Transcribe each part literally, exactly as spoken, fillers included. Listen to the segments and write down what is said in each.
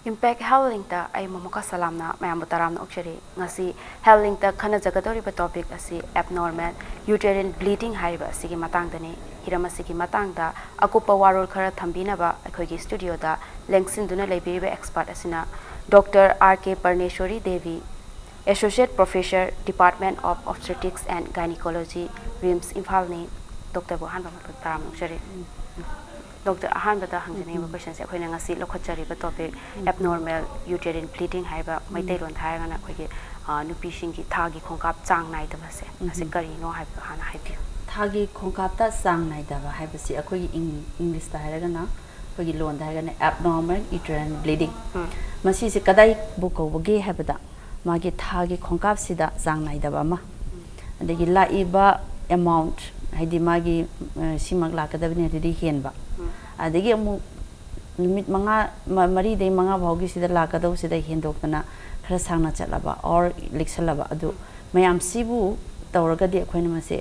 Impact Health Linkꯇ ꯑꯩ ꯃꯣꯃꯣꯀꯥ ꯁꯂꯥꯝꯅ ꯃꯌꯥꯝꯕꯨ ꯇꯔꯥꯝꯅ ꯑꯣꯛꯆꯔꯤ꯫ ꯉꯁꯤ Health Linkꯇ ꯈꯟꯅꯖꯒꯗꯧꯔꯤꯕ topic ꯑꯁꯤ abnormal uterine bleeding ꯍꯥꯏꯔꯤꯕ ꯑꯁꯤꯒꯤ ꯃꯇꯥꯡꯗꯅꯤ꯫ ꯍꯤꯔꯝ ꯑꯁꯤꯒꯤ ꯃꯇꯥꯡꯗ ꯑꯀꯨꯞꯄ ꯋꯥꯔꯣꯜ ꯈꯔ ꯊꯝꯕꯤꯅꯕ ꯑꯩꯈꯣꯏꯒꯤ studioꯗ ꯂꯦꯡꯁꯤꯟꯗꯨꯅ ꯂꯩꯕꯤꯔꯤꯕ expert ꯑꯁꯤꯅ Doctor R K Parneshwari Devi, Associate Professor, Department of Obstetrics and Gynecology, RIMS, ꯏꯝꯐꯥꯜꯅꯤ꯫ Doctorꯕꯨ ꯑꯍꯥꯟꯕ ꯃꯛꯇꯗ ꯇꯔꯥꯝꯅ ꯑꯣꯛꯆꯔꯤ꯫ Doctor, ꯑꯍꯥꯟꯕꯗ ꯍꯪꯖꯅꯤꯡꯉꯤꯕ questionꯁꯦ ꯑꯩꯈꯣꯏꯅ ꯉꯁꯤ ꯂꯧꯈꯠꯆꯔꯤꯕ topic abnormal uterine bleeding ꯍꯥꯏꯕ, ꯃꯩꯇꯩꯂꯣꯟꯗ ꯍꯥꯏꯔꯒꯅ ꯑꯩꯈꯣꯏꯒꯤ, ꯑ, ꯅꯨꯄꯤꯁꯤꯡꯒꯤ ꯊꯥꯒꯤ ꯈꯣꯡꯀꯥꯞ ꯆꯥꯡ ꯅꯥꯏꯗꯕꯁꯦ, ꯑꯁꯤ ꯀꯔꯤꯅꯣ ꯍꯥꯏꯕꯗꯣ ꯍꯥꯟꯅ ꯍꯥꯏꯕꯤꯌꯨ꯫ ꯊꯥꯒꯤ ꯈꯣꯡꯀꯥꯞꯇ ꯆꯥꯡ ꯅꯥꯏꯗꯕ ꯍꯥꯏꯕꯁꯤ ꯑꯩꯈꯣꯏꯒꯤ ꯏꯪ-, Englishꯇ ꯍꯥꯏꯔꯒꯅ, ꯑꯩꯈꯣꯏꯒꯤ ꯂꯣꯟꯗ ꯍꯥꯏꯔꯒꯅ abnormal uterine bleeding꯫ ꯎꯝ꯫ ꯃꯁꯤꯁꯦ ꯀꯗꯥꯏꯕꯨ ꯀꯧꯕꯒꯦ ꯍꯥꯏꯕꯗ, ꯃꯥꯒꯤ ꯊꯥꯒꯤ ꯈꯣꯡꯀꯥꯞꯁꯤꯗ ꯆꯥꯡ ꯅꯥꯏꯗꯕ ꯑꯃ, ꯑꯗꯒꯤ ꯂꯥꯛꯏꯕ amount, ꯍꯥꯏꯗꯤ ꯃꯥꯒꯤ, ꯑ, ꯁꯤꯃꯛ ꯂꯥꯛꯀꯗꯕꯅꯤ ꯑꯗꯨꯗꯤ ꯍꯦꯟꯕ, ꯎꯝ꯫ ꯑꯗꯒꯤ ꯑꯃꯨꯛ ꯅꯨꯃꯤꯠ ꯃꯉꯥ, ꯃ-, ꯃꯔꯤꯗꯩ ꯃꯉꯥ ꯐꯥꯎꯒꯤꯁꯤꯗ ꯂꯥꯛꯀꯗꯧꯕꯁꯤꯗ ꯍꯦꯟꯗꯣꯛꯇꯅ ꯈꯔ ꯁꯥꯡꯅ ꯆꯠꯂꯕ or ꯂꯤꯛꯁꯜꯂꯕ, ꯑꯗꯨ ꯃꯌꯥꯝꯁꯤꯕꯨ ꯇꯧꯔꯒꯗꯤ ꯑꯩꯈꯣꯏꯅ ꯃꯁꯦ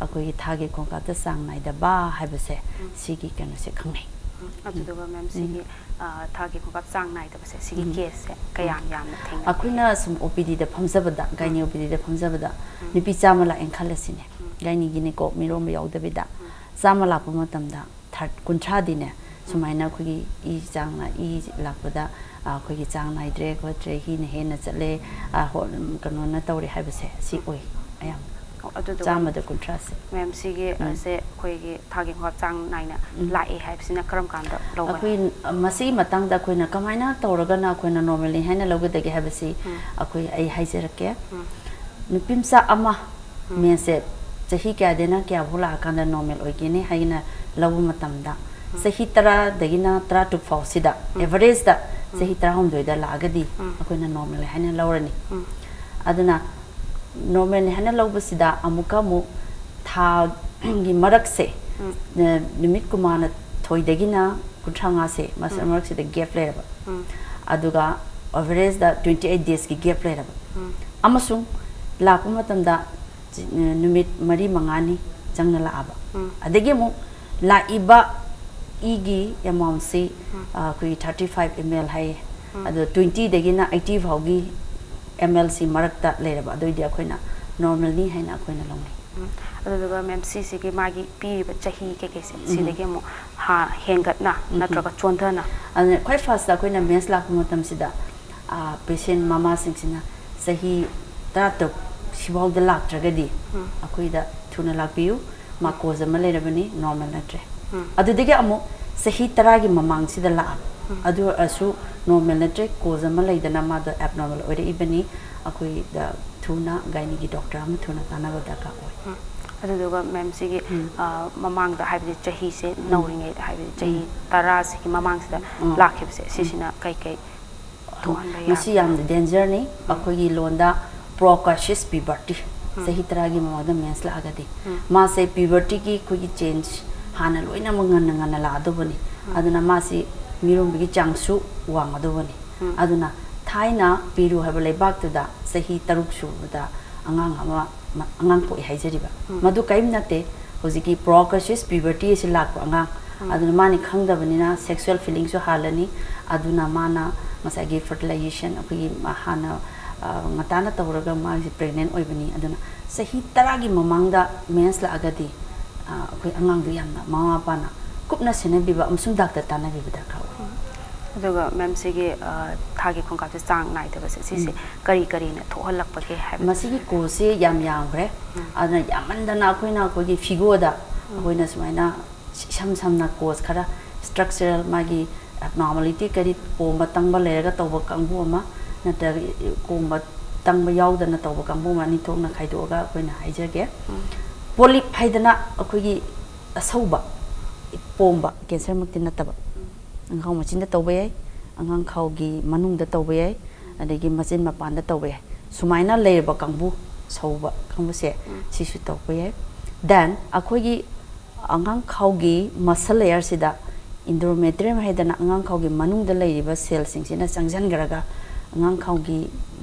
ꯑꯩꯈꯣꯏꯒꯤ ꯊꯥꯒꯤ ꯈꯣꯡꯀꯥꯞꯇ ꯆꯥꯡ ꯅꯥꯏꯗꯕ ꯍꯥꯏꯕꯁꯦ, ꯎꯝ꯫ ꯁꯤꯒꯤ ꯀꯩꯅꯣꯁꯦ ꯈꯪꯅꯩ꯫ ꯎꯝ, ꯑꯗꯨꯗꯨꯒ ma'am, ꯎꯝ꯫ ꯁꯤꯒꯤ, ꯑ, ꯊꯥꯒꯤ ꯈꯣꯡꯀꯥꯞ ꯆꯥꯡ ꯅꯥꯏꯗꯕꯁꯦ, ꯁꯤꯒꯤ ꯎꯝ꯫ caseꯁꯦ ꯀꯌꯥꯝ ꯎꯝ꯫ ꯌꯥꯝꯅ ꯊꯦꯡꯅꯒꯦ? ꯑꯩꯈꯣꯏꯅ ꯁꯨꯝ OPDꯗ ꯐꯝꯖꯕꯗ, ꯎꯝ꯫ Gynae OPDꯗ ꯐꯝꯖꯕꯗ ꯎꯝ꯫ ꯅꯨꯄꯤ ꯆꯥꯝꯃ ꯂꯥꯛꯑꯦꯅ ꯈꯜꯂꯁꯤꯅꯦ, ꯎꯝ꯫ Gynaeꯒꯤ gynaeCo ꯃꯤꯔꯣꯟꯕ ꯌꯥꯎꯗꯕꯤꯗ ꯎꯝ꯫ ꯆꯥꯝꯃ ꯂꯥꯛꯄ ꯃꯇꯝꯗ ꯊꯥꯔ-, ꯀꯨꯟꯊ꯭ꯔꯥꯗꯤꯅꯦ, ꯎꯝ꯫ ꯁꯨꯃꯥꯏꯅ ꯑꯩꯈꯣꯏꯒꯤ ꯏ ꯆꯥꯡꯅ, ꯏ ꯂꯥꯛꯄꯗ, ꯑ, ꯑꯩꯈꯣꯏꯒꯤ ꯆꯥꯡ ꯅꯥꯏꯗ꯭ꯔꯦ ꯈꯣꯠꯇ꯭ꯔꯦ, ꯍꯤꯅ ꯍꯦꯟꯅ ꯆꯠꯂꯦ, ꯑ, ꯍꯣ-, ꯀꯩꯅꯣꯅ ꯇꯧꯔꯦ ꯍꯥꯏꯕꯁꯦ, ꯁꯤ ꯑꯣꯏ ꯑꯌꯥꯝꯕ꯫ ꯑꯣ, ꯑꯗꯨꯗꯨꯒ ꯆꯥꯝꯃꯗ ꯀꯨꯟꯊ꯭ꯔꯥꯁꯦ꯫ Ma'am, ꯁꯤꯒꯤ, ꯎꯝ꯫ ꯑꯁꯦ ꯑꯩꯈꯣꯏꯒꯤ ꯊꯥꯒꯤ ꯈꯣꯡꯀꯥꯞ ꯆꯥꯡ ꯅꯥꯏꯅ ꯎꯝ꯫ ꯂꯥꯛꯑꯦ ꯍꯥꯏꯕꯁꯤꯅ ꯀꯔꯝ ꯀꯥꯟꯗ ꯂꯧꯒꯅꯤ? ꯑꯩꯈꯣꯏ, ꯑ, ꯃꯁꯤꯒꯤ ꯃꯇꯥꯡꯗ ꯑꯩꯈꯣꯏꯅ ꯀꯃꯥꯏꯅ ꯇꯧꯔꯒꯅ ꯑꯩꯈꯣꯏꯅ normalꯅꯤ ꯍꯥꯏꯅ ꯂꯧꯒꯗꯒꯦ ꯍꯥꯏꯕꯁꯤ ꯎꯝ꯫ ꯑꯩꯈꯣꯏ, ꯑꯩ ꯍꯥꯏꯖꯔꯛꯀꯦ꯫ ꯎꯝ꯫ ꯅꯨꯄꯤ ꯃꯆꯥ ꯑꯃ ꯎꯝ꯫ ꯃꯦꯟꯁꯦ ꯆꯍꯤ ꯀꯌꯥꯗꯩꯅ ꯀꯌꯥꯐꯥꯎ ꯂꯥꯛꯑꯀꯥꯟꯗ normal ꯑꯣꯏꯒꯦꯅꯦ ꯍꯥꯏꯅ ꯂꯧꯕ ꯃꯇꯝꯗ, ꯎꯝ꯫ ꯆꯍꯤ ꯇꯔꯥꯗꯒꯤꯅ ꯇꯔꯥꯇꯔꯨꯛ ꯐꯥꯎꯁꯤꯗ ꯎꯝ꯫ Averageꯗ ꯎꯝ꯫ ꯆꯍꯤ ꯇꯔꯥꯍꯨꯝꯗꯣꯏꯗ ꯂꯥꯛꯑꯒꯗꯤ ꯎꯝ꯫ ꯑꯩꯈꯣꯏꯅ normalꯅꯤ ꯍꯥꯏꯅ ꯂꯧꯔꯅꯤ꯫ ꯎꯝ꯫ ꯑꯗꯨꯅ normalꯅꯤ ꯍꯥꯏꯅ ꯂꯧꯕꯁꯤꯗ ꯑꯃꯨꯛꯀ ꯑꯃꯨꯛ ꯊꯥꯒꯤ ꯃꯔꯛꯁꯦ, ꯎꯝ꯫ ꯑ, ꯅꯨꯃꯤꯠ ꯀꯨꯟꯃꯥꯊꯣꯏꯗꯒꯤꯅ ꯀꯨꯟꯊ꯭ꯔꯥꯃꯉꯥꯁꯦ ꯃꯁꯤ ꯎꯝ꯫ ꯃꯔꯛꯁꯤꯗ gap ꯂꯩꯔꯕ꯫ ꯎꯝ꯫ ꯑꯗꯨꯒ averageꯗ twenty eight daysꯀꯤ gap ꯂꯩꯔꯕ꯫ ꯎꯝ꯫ ꯑꯃꯁꯨꯡ ꯂꯥꯛꯄ ꯃꯇꯝꯗ ꯆꯤ-, ꯅꯨꯃꯤꯠ ꯃꯔꯤ ꯃꯉꯥꯅꯤ ꯆꯪꯅ ꯂꯥꯛꯑꯕ꯫ ꯎꯝ꯫ ꯑꯗꯒꯤ ꯑꯃꯨꯛ ꯂꯥꯛꯏꯕ ꯏꯒꯤ amountꯁꯤ, ꯎꯝ꯫ ꯑ, ꯑꯩꯈꯣꯏꯒꯤ thirty five ml ꯍꯥꯏꯌꯦ꯫ ꯑꯗꯣ twenty ꯗꯒꯤꯅ eighty ꯐꯥꯎꯒꯤ ml ꯁꯤ ꯃꯔꯛꯇ ꯂꯩꯔꯕ ꯑꯗꯨꯑꯣꯏꯗꯤ ꯑꯩꯈꯣꯏꯅ normalꯅꯤ ꯍꯥꯏꯅ ꯑꯩꯈꯣꯏꯅ ꯂꯧꯅꯩ꯫ ꯑꯗꯨꯗꯨꯒ ꯃꯦꯝ, ꯁꯤꯁꯤꯒꯤ ꯃꯥꯒꯤ ꯄꯤꯔꯤꯕ ꯆꯍꯤ ꯀꯩꯀꯩꯁꯦ ꯁꯤꯗꯒꯤ ꯑꯃꯨꯛ ꯍꯥ ꯍꯦꯟꯒꯠꯅ ꯅꯠꯇ꯭ꯔꯒ ꯆꯣꯟꯊꯅ? ꯑꯗꯨꯅ ꯈ꯭ꯋꯥꯏ first ꯑꯩꯈꯣꯏꯅ mens ꯂꯥꯛꯄ ꯃꯇꯝꯁꯤꯗ patient ꯃꯃꯥꯁꯤꯡꯁꯤꯅ ꯆꯍꯤ ꯇꯔꯥꯇꯔꯨꯛ ꯁꯤꯐꯥꯎꯗ ꯂꯥꯛꯇ꯭ꯔꯒꯗꯤ ꯑꯩꯈꯣꯏꯗ ꯊꯨꯅ ꯂꯥꯛꯄꯤꯌꯨ, ꯃꯥ cause ꯑꯃ ꯂꯩꯔꯕꯅꯤ, normal ꯅꯠꯇ꯭ꯔꯦ꯫ ꯑꯗꯨꯗꯒꯤ ꯑꯃꯨꯛ ꯆꯍꯤ ꯇꯔꯥꯒꯤ ꯃꯃꯥꯡꯁꯤꯗ ꯂꯥꯛꯑꯕ ꯑꯗꯨ ꯑꯣꯏꯔꯁꯨ normal ꯅꯠꯇ꯭ꯔꯦ, cause ꯑꯃ ꯂꯩꯗꯅ ꯃꯥꯗꯣ abnormal ꯑꯣꯏꯔꯛꯏꯕꯅꯤ, ꯑꯩꯈꯣꯏꯗ ꯊꯨꯅ gynaeꯒꯤ doctor ꯑꯃ ꯊꯨꯅ ꯇꯥꯟꯅꯕ ꯗꯔꯀꯥꯔ ꯑꯣꯏ꯫ ꯑꯗꯨꯗꯨꯒ ꯃꯦꯝ, ꯁꯤꯒꯤ ꯃꯃꯥꯡꯗ, ꯍꯥꯏꯕꯗꯤ ꯆꯍꯤꯁꯦ ꯅꯧꯔꯤꯉꯩꯗ, ꯍꯥꯏꯕꯗꯤ ꯆꯍꯤ ꯇꯔꯥꯁꯤꯒꯤ ꯃꯃꯥꯡꯁꯤꯗ ꯂꯥꯛꯈꯤꯕꯁꯦ, ꯁꯤꯁꯤꯅ ꯀꯩꯀꯩ ꯊꯣꯛꯍꯟꯕ ꯌꯥꯏ? ꯃꯁꯤ ꯌꯥꯝꯅ dangerꯅꯤ꯫ ꯑꯩꯈꯣꯏꯒꯤ ꯂꯣꯟꯗ precocious puberty, ꯆꯍꯤ ꯇꯔꯥꯒꯤ ꯃꯃꯥꯡꯗ mens ꯂꯥꯛꯑꯒꯗꯤ ꯃꯥꯁꯦ pubertyꯒꯤ ꯑꯩꯈꯣꯏꯒꯤ change ꯍꯥꯟꯅ ꯂꯣꯏꯅꯃꯛ ꯉꯟꯅ ꯉꯟꯅ ꯂꯥꯛꯑꯗꯧꯕꯅꯤ꯫ ꯑꯗꯨꯅ ꯃꯥꯁꯤ ꯃꯤꯔꯣꯟꯕꯒꯤ ꯆꯥꯡꯁꯨ ꯋꯥꯡꯒꯗꯧꯕꯅꯤ꯫ ꯑꯗꯨꯅ ꯊꯥꯏꯅ ꯄꯦꯔꯨ ꯍꯥꯏꯕ ꯂꯩꯕꯥꯛꯇꯨꯗ ꯆꯍꯤ ꯇꯔꯨꯛ ꯁꯨꯕꯗ ꯑꯉꯥꯡ ꯑꯃ, ꯑꯉꯥꯡ ꯄꯣꯛꯏ ꯍꯥꯏꯖꯔꯤꯕ꯫ ꯃꯗꯨ ꯀꯔꯤꯝ ꯅꯠꯇꯦ, ꯍꯧꯖꯤꯛꯀꯤ precocious puberty ꯑꯁꯤ ꯂꯥꯛꯄ ꯑꯉꯥꯡ꯫ ꯑꯗꯨꯅ ꯃꯥꯅ ꯈꯪꯗꯕꯅꯤꯅ sexual feelingꯁꯨ ꯍꯥꯜꯂꯅꯤ꯫ ꯑꯗꯨꯅ ꯃꯥꯅ ꯉꯁꯥꯏꯒꯤ fertilization, ꯑꯩꯈꯣꯏꯒꯤ ꯍꯥꯟꯅ ꯉꯟꯇꯥꯅ ꯇꯧꯔꯒ ꯃꯥꯒꯤ pregnant ꯑꯣꯏꯕꯅꯤ꯫ ꯑꯗꯨꯅ ꯆꯍꯤ ꯇꯔꯥꯒꯤ ꯃꯃꯥꯡꯗ mens ꯂꯥꯛꯑꯒꯗꯤ ꯑꯩꯈꯣꯏ ꯑꯉꯥꯡꯗꯨ ꯌꯥꯝꯅ ꯃꯃꯥ ꯃꯄꯥꯅ ꯀꯨꯞꯅ ꯁꯦꯟꯅꯕꯤꯕ ꯑꯃꯁꯨꯡ doctor ꯇꯥꯟꯅꯕꯤꯕ ꯗꯔꯀꯥꯔ ꯑꯣꯏ꯫ ꯑꯗꯨꯒ ꯃꯦꯝ, ꯁꯤꯒꯤ ꯊꯥꯒꯤ ꯈꯣꯡꯀꯥꯞꯁꯦ ꯆꯥꯡ ꯅꯥꯏꯗꯕꯁꯦ, ꯁꯤꯁꯦ ꯀꯔꯤ ꯀꯔꯤꯅ ꯊꯣꯛꯍꯜꯂꯛꯄꯒꯦ ꯍꯥꯏꯕ? ꯃꯁꯤꯒꯤ causeꯁꯦ ꯌꯥꯝ ꯌꯥꯝꯈ꯭ꯔꯦ꯫ ꯑꯗꯨꯅ ꯌꯥꯝꯃꯟꯗꯅ ꯑꯩꯈꯣꯏꯅ ꯑꯩꯈꯣꯏꯒꯤ figureꯗ ꯑꯩꯈꯣꯏꯅ ꯁꯨꯃꯥꯏꯅ ꯏꯁꯝ ꯁꯝꯅ cause ꯈꯔ, structural ꯃꯥꯒꯤ abnormality ꯀꯔꯤ, ꯄꯣꯝꯕ ꯇꯪꯕ ꯂꯩꯔꯒ ꯇꯧꯕ ꯀꯥꯡꯕꯨ ꯑꯃ, ꯅꯠꯇ꯭ꯔꯒ ꯄꯣꯝꯕ ꯇꯪꯕ ꯌꯥꯎꯗꯅ ꯇꯧꯕ ꯀꯥꯡꯕꯨ ꯑꯃ, ꯑꯅꯤ ꯊꯣꯛꯅ ꯈꯥꯏꯗꯣꯛꯑꯒ ꯑꯩꯈꯣꯏꯅ ꯍꯥꯏꯖꯒꯦ꯫ Polyp ꯍꯥꯏꯗꯅ ꯑꯩꯈꯣꯏꯒꯤ ꯑꯁꯧꯕ ꯄꯣꯝꯕ, cancerꯃꯛꯇꯤ ꯅꯠꯇꯕ, ꯑꯉꯥꯡꯈꯥꯎ ꯃꯆꯤꯟꯗ ꯇꯧꯕ ꯌꯥꯏ, ꯑꯉꯥꯡꯈꯥꯎꯒꯤ ꯃꯅꯨꯡꯗ ꯇꯧꯕ ꯌꯥꯏ, ꯑꯗꯒꯤ ꯃꯆꯤꯟ ꯃꯄꯥꯟꯗ ꯇꯧꯕ ꯌꯥꯏ꯫ ꯁꯨꯃꯥꯏꯅ ꯂꯩꯔꯕ ꯀꯥꯡꯕꯨ, ꯁꯧꯕ ꯀꯥꯡꯕꯨꯁꯦ, ꯁꯤꯁꯨ ꯇꯧꯕ ꯌꯥꯏ꯫ Then ꯑꯩꯈꯣꯏꯒꯤ ꯑꯉꯥꯡꯈꯥꯎꯒꯤ muscle layerꯁꯤꯗ endometrium ꯍꯥꯏꯗꯅ ꯑꯉꯥꯡꯈꯥꯎꯒꯤ ꯃꯅꯨꯡꯗ ꯂꯩꯔꯤꯕ cellꯁꯤꯡꯁꯤꯅ ꯆꯪꯁꯤꯟꯈ꯭ꯔꯒ ꯑꯉꯥꯡꯈꯥꯎꯒꯤ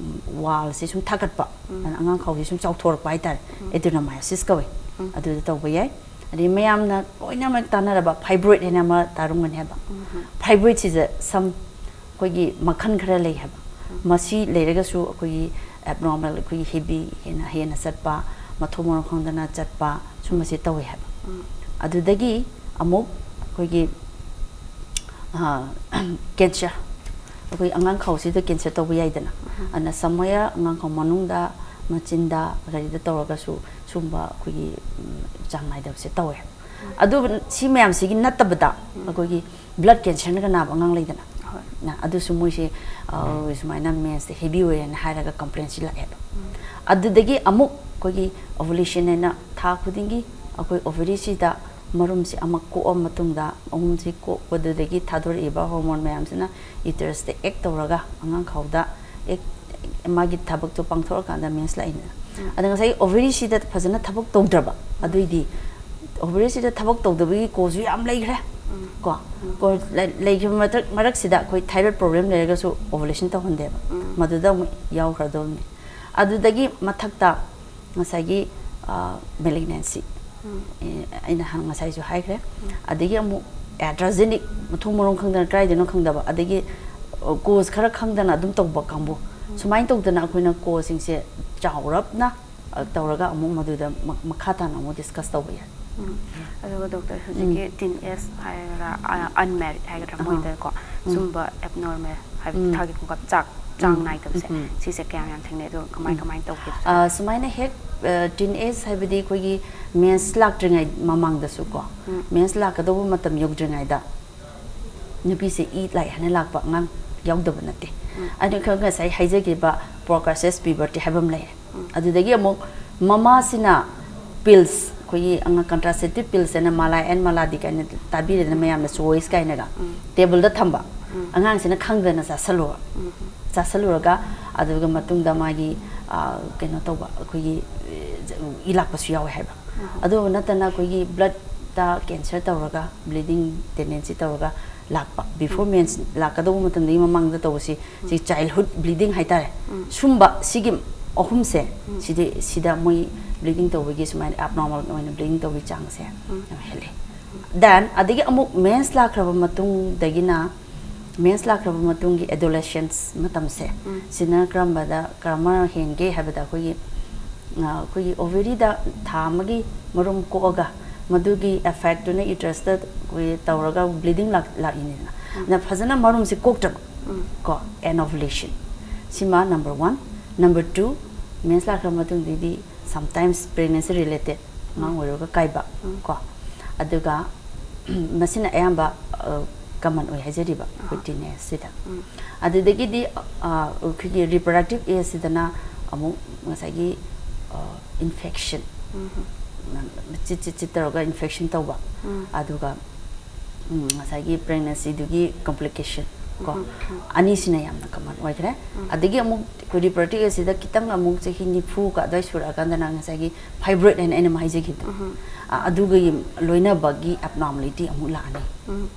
wallꯁꯤ ꯁꯨꯝ ꯊꯥꯒꯠꯄ, ꯑꯗꯨꯅ ꯑꯉꯥꯡꯈꯥꯎꯁꯤ ꯁꯨꯝ ꯆꯥꯎꯊꯣꯔꯛꯄ ꯍꯥꯏꯇꯥꯔꯦ, adenomyosis ꯀꯧꯏ꯫ ꯑꯗꯨꯗ ꯇꯧꯕ ꯌꯥꯏ꯫ ꯑꯗꯩ ꯃꯌꯥꯝꯅ ꯂꯣꯏꯅꯃꯛ ꯇꯥꯟꯅꯔꯕ fibroid ꯍꯥꯏꯅ ꯑꯃ ꯇꯥꯔꯝꯒꯅꯤ ꯍꯥꯏꯕ꯫ Fibroidꯁꯤꯗ some ꯑꯩꯈꯣꯏꯒꯤ ꯃꯈꯜ ꯈꯔ ꯂꯩ ꯍꯥꯏꯕ꯫ ꯃꯁꯤ ꯂꯩꯔꯒꯁꯨ ꯑꯩꯈꯣꯏꯒꯤ ꯑꯦꯕꯅꯣꯔꯃꯦꯜ, ꯑꯩꯈꯣꯏꯒꯤ ꯍꯦꯕꯤ ꯍꯦꯟꯅ ꯍꯦꯟꯅ ꯆꯠꯄ, ꯃꯊꯣꯡ ꯃꯔꯝ ꯈꯪꯗꯅ ꯆꯠꯄ, ꯁꯨꯝꯕꯁꯦ ꯇꯧꯋꯦ ꯍꯥꯏꯕ꯫ ꯑꯗꯨꯗꯒꯤ ꯑꯃꯨꯛ ꯑꯩꯈꯣꯏꯒꯤ ꯀꯦꯟꯁꯔ, ꯑꯩꯈꯣꯏ ꯑꯉꯥꯡ ꯈꯥꯎꯁꯤꯗ ꯀꯦꯟꯁꯔ ꯇꯧꯕ ꯌꯥꯏꯗꯅ꯫ ꯑꯗꯨꯅ ꯁꯝꯋꯦꯌꯔ ꯑꯉꯥꯡ ꯈꯥꯎ ꯃꯅꯨꯡꯗ, ꯃꯆꯤꯟꯗ, ꯀꯔꯤꯗ ꯇꯧꯔꯒꯁꯨ ꯁꯨꯝꯕ ꯑꯩꯈꯣꯏꯒꯤ ꯆꯥꯡ ꯅꯥꯏꯗꯕꯁꯦ ꯇꯧꯋꯦ꯫ ꯑꯗꯨ ꯁꯤ ꯃꯌꯥꯝꯁꯤꯒꯤ ꯅꯠꯇꯕꯗ ꯑꯩꯈꯣꯏꯒꯤ ꯕ꯭ꯂꯗ ꯀꯦꯟꯁꯔꯅꯒ ꯅꯥꯕ ꯑꯉꯥꯡ ꯂꯩꯗꯅ꯫ ꯑꯗꯨꯁꯨ ꯃꯣꯏꯁꯦ ꯁꯨꯃꯥꯏꯅ ꯃꯦꯟꯁꯇ ꯍꯦꯕꯤ ꯑꯣꯏꯔꯦꯅ ꯍꯥꯏꯔꯒ ꯀꯝꯄ꯭ꯂꯦꯟꯁꯤ ꯂꯥꯛꯑꯦꯕ꯫ ꯑꯗꯨꯗꯒꯤ ꯑꯃꯨꯛ ꯑꯩꯈꯣꯏꯒꯤ ꯑꯣꯚꯨꯂꯦꯁꯟ ꯍꯥꯏꯅ ꯊꯥ ꯈꯨꯗꯤꯡꯒꯤ ꯑꯩꯈꯣꯏ ꯑꯣꯚꯔꯤꯁꯤꯗ ꯃꯔꯨꯝꯁꯤ ꯑꯃ ꯀꯣꯛꯑ ꯃꯇꯨꯡꯗ, ꯑꯍꯨꯝꯁꯤ ꯀꯣꯛꯄꯗꯨꯗꯒꯤ ꯊꯥꯗꯣꯔꯛꯏꯕ ꯍꯣꯔꯃꯣꯟ ꯃꯌꯥꯝꯁꯤꯅ ꯌꯨꯇꯔꯁꯇ ꯑꯦꯛ ꯇꯧꯔꯒ ꯑꯉꯥꯡ ꯈꯥꯎꯗ ꯑꯦꯛ, ꯃꯥꯒꯤ ꯊꯕꯛꯇꯣ ꯄꯥꯡꯊꯣꯔꯛꯑꯀꯥꯟꯗ ꯃꯦꯟꯁ ꯂꯥꯛꯏꯅ꯫ ꯑꯗ ꯉꯁꯥꯏ ꯑꯣꯚꯔꯤꯁꯤꯗ ꯐꯖꯅ ꯊꯕꯛ ꯇꯧꯗ꯭ꯔꯕ, ꯑꯗꯨꯏꯗꯤ ꯑꯣꯚꯔꯤꯁꯤꯗ ꯊꯕꯛ ꯇꯧꯗꯕꯒꯤ ꯀꯣꯁꯨ ꯌꯥꯝ ꯂꯩꯈ꯭ꯔꯦ꯫ ꯀꯣ ꯀꯣ ꯂꯩ- ꯂꯩꯈꯤꯕ ꯃꯊꯛ ꯃꯔꯛꯁꯤꯗ ꯑꯩꯈꯣꯏ ꯊꯥꯏꯔꯣꯏꯗ ꯄ꯭ꯔꯣꯕ꯭ꯂꯦꯝ ꯂꯩꯔꯒꯁꯨ ꯑꯣꯚꯨꯂꯦꯁꯟ ꯇꯧꯍꯟꯗꯦꯕ꯫ ꯃꯗꯨꯗ ꯑꯃꯨꯛ ꯌꯥꯎꯈ꯭ꯔꯗꯧꯅꯤ꯫ ꯑꯗꯨꯗꯒꯤ ꯃꯊꯛꯇ ꯉꯁꯥꯏꯒꯤ ꯃꯦꯂꯤꯛꯅꯦꯟꯁꯤ, ꯑꯩꯅ ꯍꯥꯟꯅ ꯉꯁꯥꯏꯁꯨ ꯍꯥꯏꯈ꯭ꯔꯦ꯫ ꯑꯗꯒꯤ ꯑꯃꯨꯛ ꯑꯦꯗ꯭ꯔꯣꯖꯦꯅꯤꯛ, ꯃꯊꯣꯡ ꯃꯔꯝ ꯈꯪꯗꯅ, ꯀꯗꯥꯏꯗꯅꯣ ꯈꯪꯗꯕ, ꯑꯗꯒꯤ ꯀꯣꯁ ꯈꯔ ꯈꯪꯗꯅ ꯑꯗꯨꯝ ꯇꯧꯕ ꯀꯥꯡꯕꯨ, ꯁꯨꯃꯥꯏꯅ ꯇꯧꯗꯅ ꯑꯩꯈꯣꯏꯅ ꯀꯣꯁꯁꯤꯡꯁꯦ ꯆꯥꯎꯔꯞꯅ ꯇꯧꯔꯒ ꯑꯃꯨꯛ ꯃꯗꯨꯗ ꯃꯈꯥ ꯇꯥꯅ ꯑꯃꯨꯛ ꯗꯤꯁꯀꯁ ꯇꯧꯕ ꯌꯥꯏ꯫ ꯑꯗꯨꯒ ꯗꯣꯛꯇꯔ, ꯍꯧꯖꯤꯛꯀꯤ ꯇꯤꯟ ꯑꯦꯖ ꯍꯥꯏꯒꯗ꯭ꯔꯥ, ꯑꯟꯃꯦꯔꯤꯠ ꯍꯥꯏꯒꯗ꯭ꯔꯥ, ꯃꯣꯏꯗꯀꯣ ꯁꯨꯝꯕ ꯑꯦꯕꯅꯣꯔꯃꯦꯜ, ꯍꯥꯏꯕꯗꯤ ꯊꯥꯒꯤ ꯈꯣꯡꯀꯥꯞ ꯆꯥꯛ ꯆꯥꯡ ꯅꯥꯏꯗꯕꯁꯦ, ꯁꯤꯁꯦ ꯀꯌꯥꯝ ꯌꯥꯝ ꯊꯦꯡꯅꯩ, ꯑꯗꯨꯒ ꯀꯃꯥꯏ ꯀꯃꯥꯏꯅ ꯇꯧꯒꯦ? ꯁꯨꯃꯥꯏꯅ ꯍꯦꯛ ꯇꯤꯟ ꯑꯦꯖ ꯍꯥꯏꯕꯗꯤ ꯑꯩꯈꯣꯏꯒꯤ ꯃꯦꯟꯁ ꯂꯥꯛꯇ꯭ꯔꯤꯉꯩ ꯃꯃꯥꯡꯗꯁꯨꯀꯣ, ꯃꯦꯟꯁ ꯂꯥꯛꯀꯗꯧꯕ ꯃꯇꯝ ꯌꯧꯗ꯭ꯔꯤꯉꯩꯗ ꯅꯨꯄꯤꯁꯦ ꯏ ꯂꯥꯛꯑꯦ ꯍꯥꯏꯅ ꯂꯥꯛꯄ ꯑꯉꯥꯡ ꯌꯥꯎꯗꯕ ꯅꯠꯇꯦ꯫ ꯑꯗꯨ ꯑꯩꯈꯣꯏ ꯉꯁꯥꯏ ꯍꯥꯏꯖꯈꯤꯕ ꯄ꯭ꯔꯣꯀ꯭ꯔꯁꯦꯁ ꯄꯤꯕꯔꯇꯤ ꯍꯥꯏꯕ ꯑꯃ ꯂꯩꯔꯦ꯫ ꯑꯗꯨꯗꯒꯤ ꯑꯃꯨꯛ ꯃꯃꯥꯁꯤꯅ ꯄꯤꯜꯁ, ꯑꯩꯈꯣꯏꯒꯤ ꯑꯉꯥꯡ ꯀꯟꯇ꯭ꯔꯥꯁꯦꯞꯇꯤꯞ ꯄꯤꯜꯁ ꯍꯥꯏꯅ ꯃꯥꯂꯥ ꯑꯦꯟ ꯃꯥꯂꯥꯗꯤ ꯀꯥꯏꯅ ꯇꯥꯕꯤꯔꯦꯗꯅ ꯃꯌꯥꯝꯅ, ꯆꯣꯏꯁ ꯀꯥꯏꯅꯒ, ꯇꯦꯕꯜꯗ ꯊꯝꯕ, ꯑꯉꯥꯡꯁꯤꯅ ꯈꯪꯗꯅ ꯆꯥꯁꯜꯂꯨꯕ, ꯆꯥꯁꯜꯂꯨꯔꯒ ꯑꯗꯨꯒ ꯃꯇꯨꯡꯗ ꯃꯥꯒꯤ ꯀꯩꯅꯣ ꯇꯧꯕ, ꯑꯩꯈꯣꯏꯒꯤ ꯏ ꯂꯥꯛꯄꯁꯨ ꯌꯥꯎꯋꯦ ꯍꯥꯏꯕ꯫ ꯑꯗꯨ ꯅꯠꯇꯅ ꯑꯩꯈꯣꯏꯒꯤ ꯕ꯭ꯂꯠꯇ ꯀꯦꯟꯁꯔ ꯇꯧꯔꯒ ꯕ꯭ꯂꯤꯗꯤꯡ ꯇꯦꯟꯗꯦꯟꯁꯤ ꯇꯧꯔꯒ ꯂꯥꯛꯄ, ꯕꯤꯐꯣꯔ ꯃꯦꯟꯁ ꯂꯥꯛꯀꯗꯧꯕ ꯃꯇꯝꯗꯒꯤ ꯃꯃꯥꯡꯗ ꯇꯧꯕꯁꯤ, ꯁꯤ ꯆꯥꯏꯜꯍꯨꯗ ꯕ꯭ꯂꯤꯗꯤꯡ ꯍꯥꯏꯇꯥꯔꯦ꯫ ꯁꯨꯝꯕ ꯁꯤꯒꯤ ꯑꯍꯨꯝꯁꯦ, ꯁꯤꯗꯤ, ꯁꯤꯗ ꯃꯣꯏ ꯕ꯭ꯂꯤꯗꯤꯡ ꯇꯧꯕꯒꯤ, ꯁꯨꯃꯥꯏꯅ ꯑꯦꯕꯅꯣꯔꯃꯦꯜ ꯑꯣꯏꯅ ꯕ꯭ꯂꯤꯗꯤꯡ ꯇꯧꯕꯒꯤ ꯆꯥꯡꯁꯦ ꯌꯥꯝ ꯍꯦꯜꯂꯤ꯫ ꯗꯦꯟ ꯑꯗꯒꯤ ꯑꯃꯨꯛ ꯃꯦꯟꯁ ꯂꯥꯛꯈ꯭ꯔꯕ ꯃꯇꯨꯡꯗꯒꯤꯅ ꯃꯦꯟꯁ ꯂꯥꯛꯈ꯭ꯔꯕ ꯃꯇꯨꯡꯒꯤ ꯑꯦꯗꯣꯂꯦꯁꯦꯟꯁ ꯃꯇꯝꯁꯦ, ꯁꯤꯅ ꯀꯔꯝꯕꯗ ꯀꯔꯝꯕ ꯍꯦꯟꯒꯦ ꯍꯥꯏꯕꯗ, ꯑꯩꯈꯣꯏꯒꯤ ꯑ, ꯑꯩꯈꯣꯏꯒꯤ ꯑꯣꯚꯦꯔꯤꯗ ꯊꯥ ꯑꯃꯒꯤ ꯃꯔꯨꯝ ꯀꯣꯛꯑꯒ ꯃꯗꯨꯒꯤ ꯑꯦꯐꯦꯛꯇꯨꯅ ꯌꯨꯇꯔꯁꯇ ꯑꯩꯈꯣꯏ ꯇꯧꯔꯒ ꯕ꯭ꯂꯤꯗꯤꯡ ꯂꯥꯛꯏꯅꯤꯗꯅ, ꯑꯗꯨꯅ ꯐꯖꯅ ꯃꯔꯨꯝꯁꯦ ꯀꯣꯛꯇꯕ ꯀꯣ, ꯑꯦꯟ ꯑꯣꯚꯨꯂꯦꯁꯟ꯫ ꯁꯤꯃ number one. Number two, menses ꯂꯥꯛꯈ꯭ꯔ ꯃꯇꯨꯡꯗꯩꯗꯤ ꯁꯝꯇꯥꯏꯝꯁ ꯄ꯭ꯔꯦꯒꯅꯦꯟꯁꯤ ꯔꯤꯂꯦꯇꯦꯠ ꯑꯉꯥꯡ ꯑꯣꯏꯔꯒ ꯀꯥꯏꯕ ꯀꯣ, ꯑꯗꯨꯒ ꯃꯁꯤꯅ ꯑꯌꯥꯝꯕ ꯀꯃꯟ ꯑꯣꯏ ꯍꯥꯏꯖꯔꯤꯕ ꯑꯩꯈꯣꯏ ꯇꯤꯟ ꯑꯦꯖꯁꯤꯗ꯫ ꯑꯗꯨꯗꯒꯤꯗꯤ ꯑ, ꯑꯩꯈꯣꯏꯒꯤ ꯔꯤꯄ꯭ꯔꯗꯛꯇꯤꯞ ꯑꯦꯖꯁꯤꯗꯅ ꯑꯃꯨꯛ ꯉꯁꯥꯏꯒꯤ ꯏꯟꯐꯦꯛꯁꯟ, ꯆꯤꯠ ꯆꯤꯠ ꯆꯤꯠ ꯇꯧꯔꯒ ꯏꯟꯐꯦꯛꯁꯟ ꯇꯧꯕ, ꯑꯗꯨꯒ ꯎꯝ, ꯉꯁꯥꯏꯒꯤ ꯄ꯭ꯔꯦꯒꯅꯦꯟꯁꯤꯗꯨꯒꯤ ꯀꯣꯝꯄ꯭ꯂꯤꯀꯦꯁꯟ ꯀꯣ, ꯑꯅꯤꯁꯤꯅ ꯌꯥꯝꯅ ꯀꯃꯟ ꯑꯣꯏꯈ꯭ꯔꯦ꯫ ꯑꯗꯒꯤ ꯑꯃꯨꯛ ꯑꯩꯈꯣꯏ ꯔꯤꯄ꯭ꯔꯗꯛꯇꯤꯞ ꯑꯦꯖꯁꯤꯗ ꯈꯤꯇꯪ ꯑꯃꯨꯛ ꯆꯍꯤ ꯅꯤꯐꯨꯒ ꯑꯗꯨꯋꯥꯏ ꯁꯨꯔꯛꯑꯀꯥꯟꯗꯅ ꯉꯁꯥꯏꯒꯤ ꯐꯥꯏꯕ꯭ꯔꯣꯏꯗ ꯍꯥꯏꯅ ꯑꯩꯅ ꯑꯃ ꯍꯥꯏꯖꯈꯤꯕꯗꯣ, ꯑ, ꯑꯗꯨꯒꯤ ꯂꯣꯏꯅꯕꯒꯤ ꯑꯦꯕꯅꯣꯔꯃꯦꯂꯤꯇꯤ ꯑꯃꯨꯛ ꯂꯥꯛꯑꯅꯤ꯫ ꯎꯝ꯫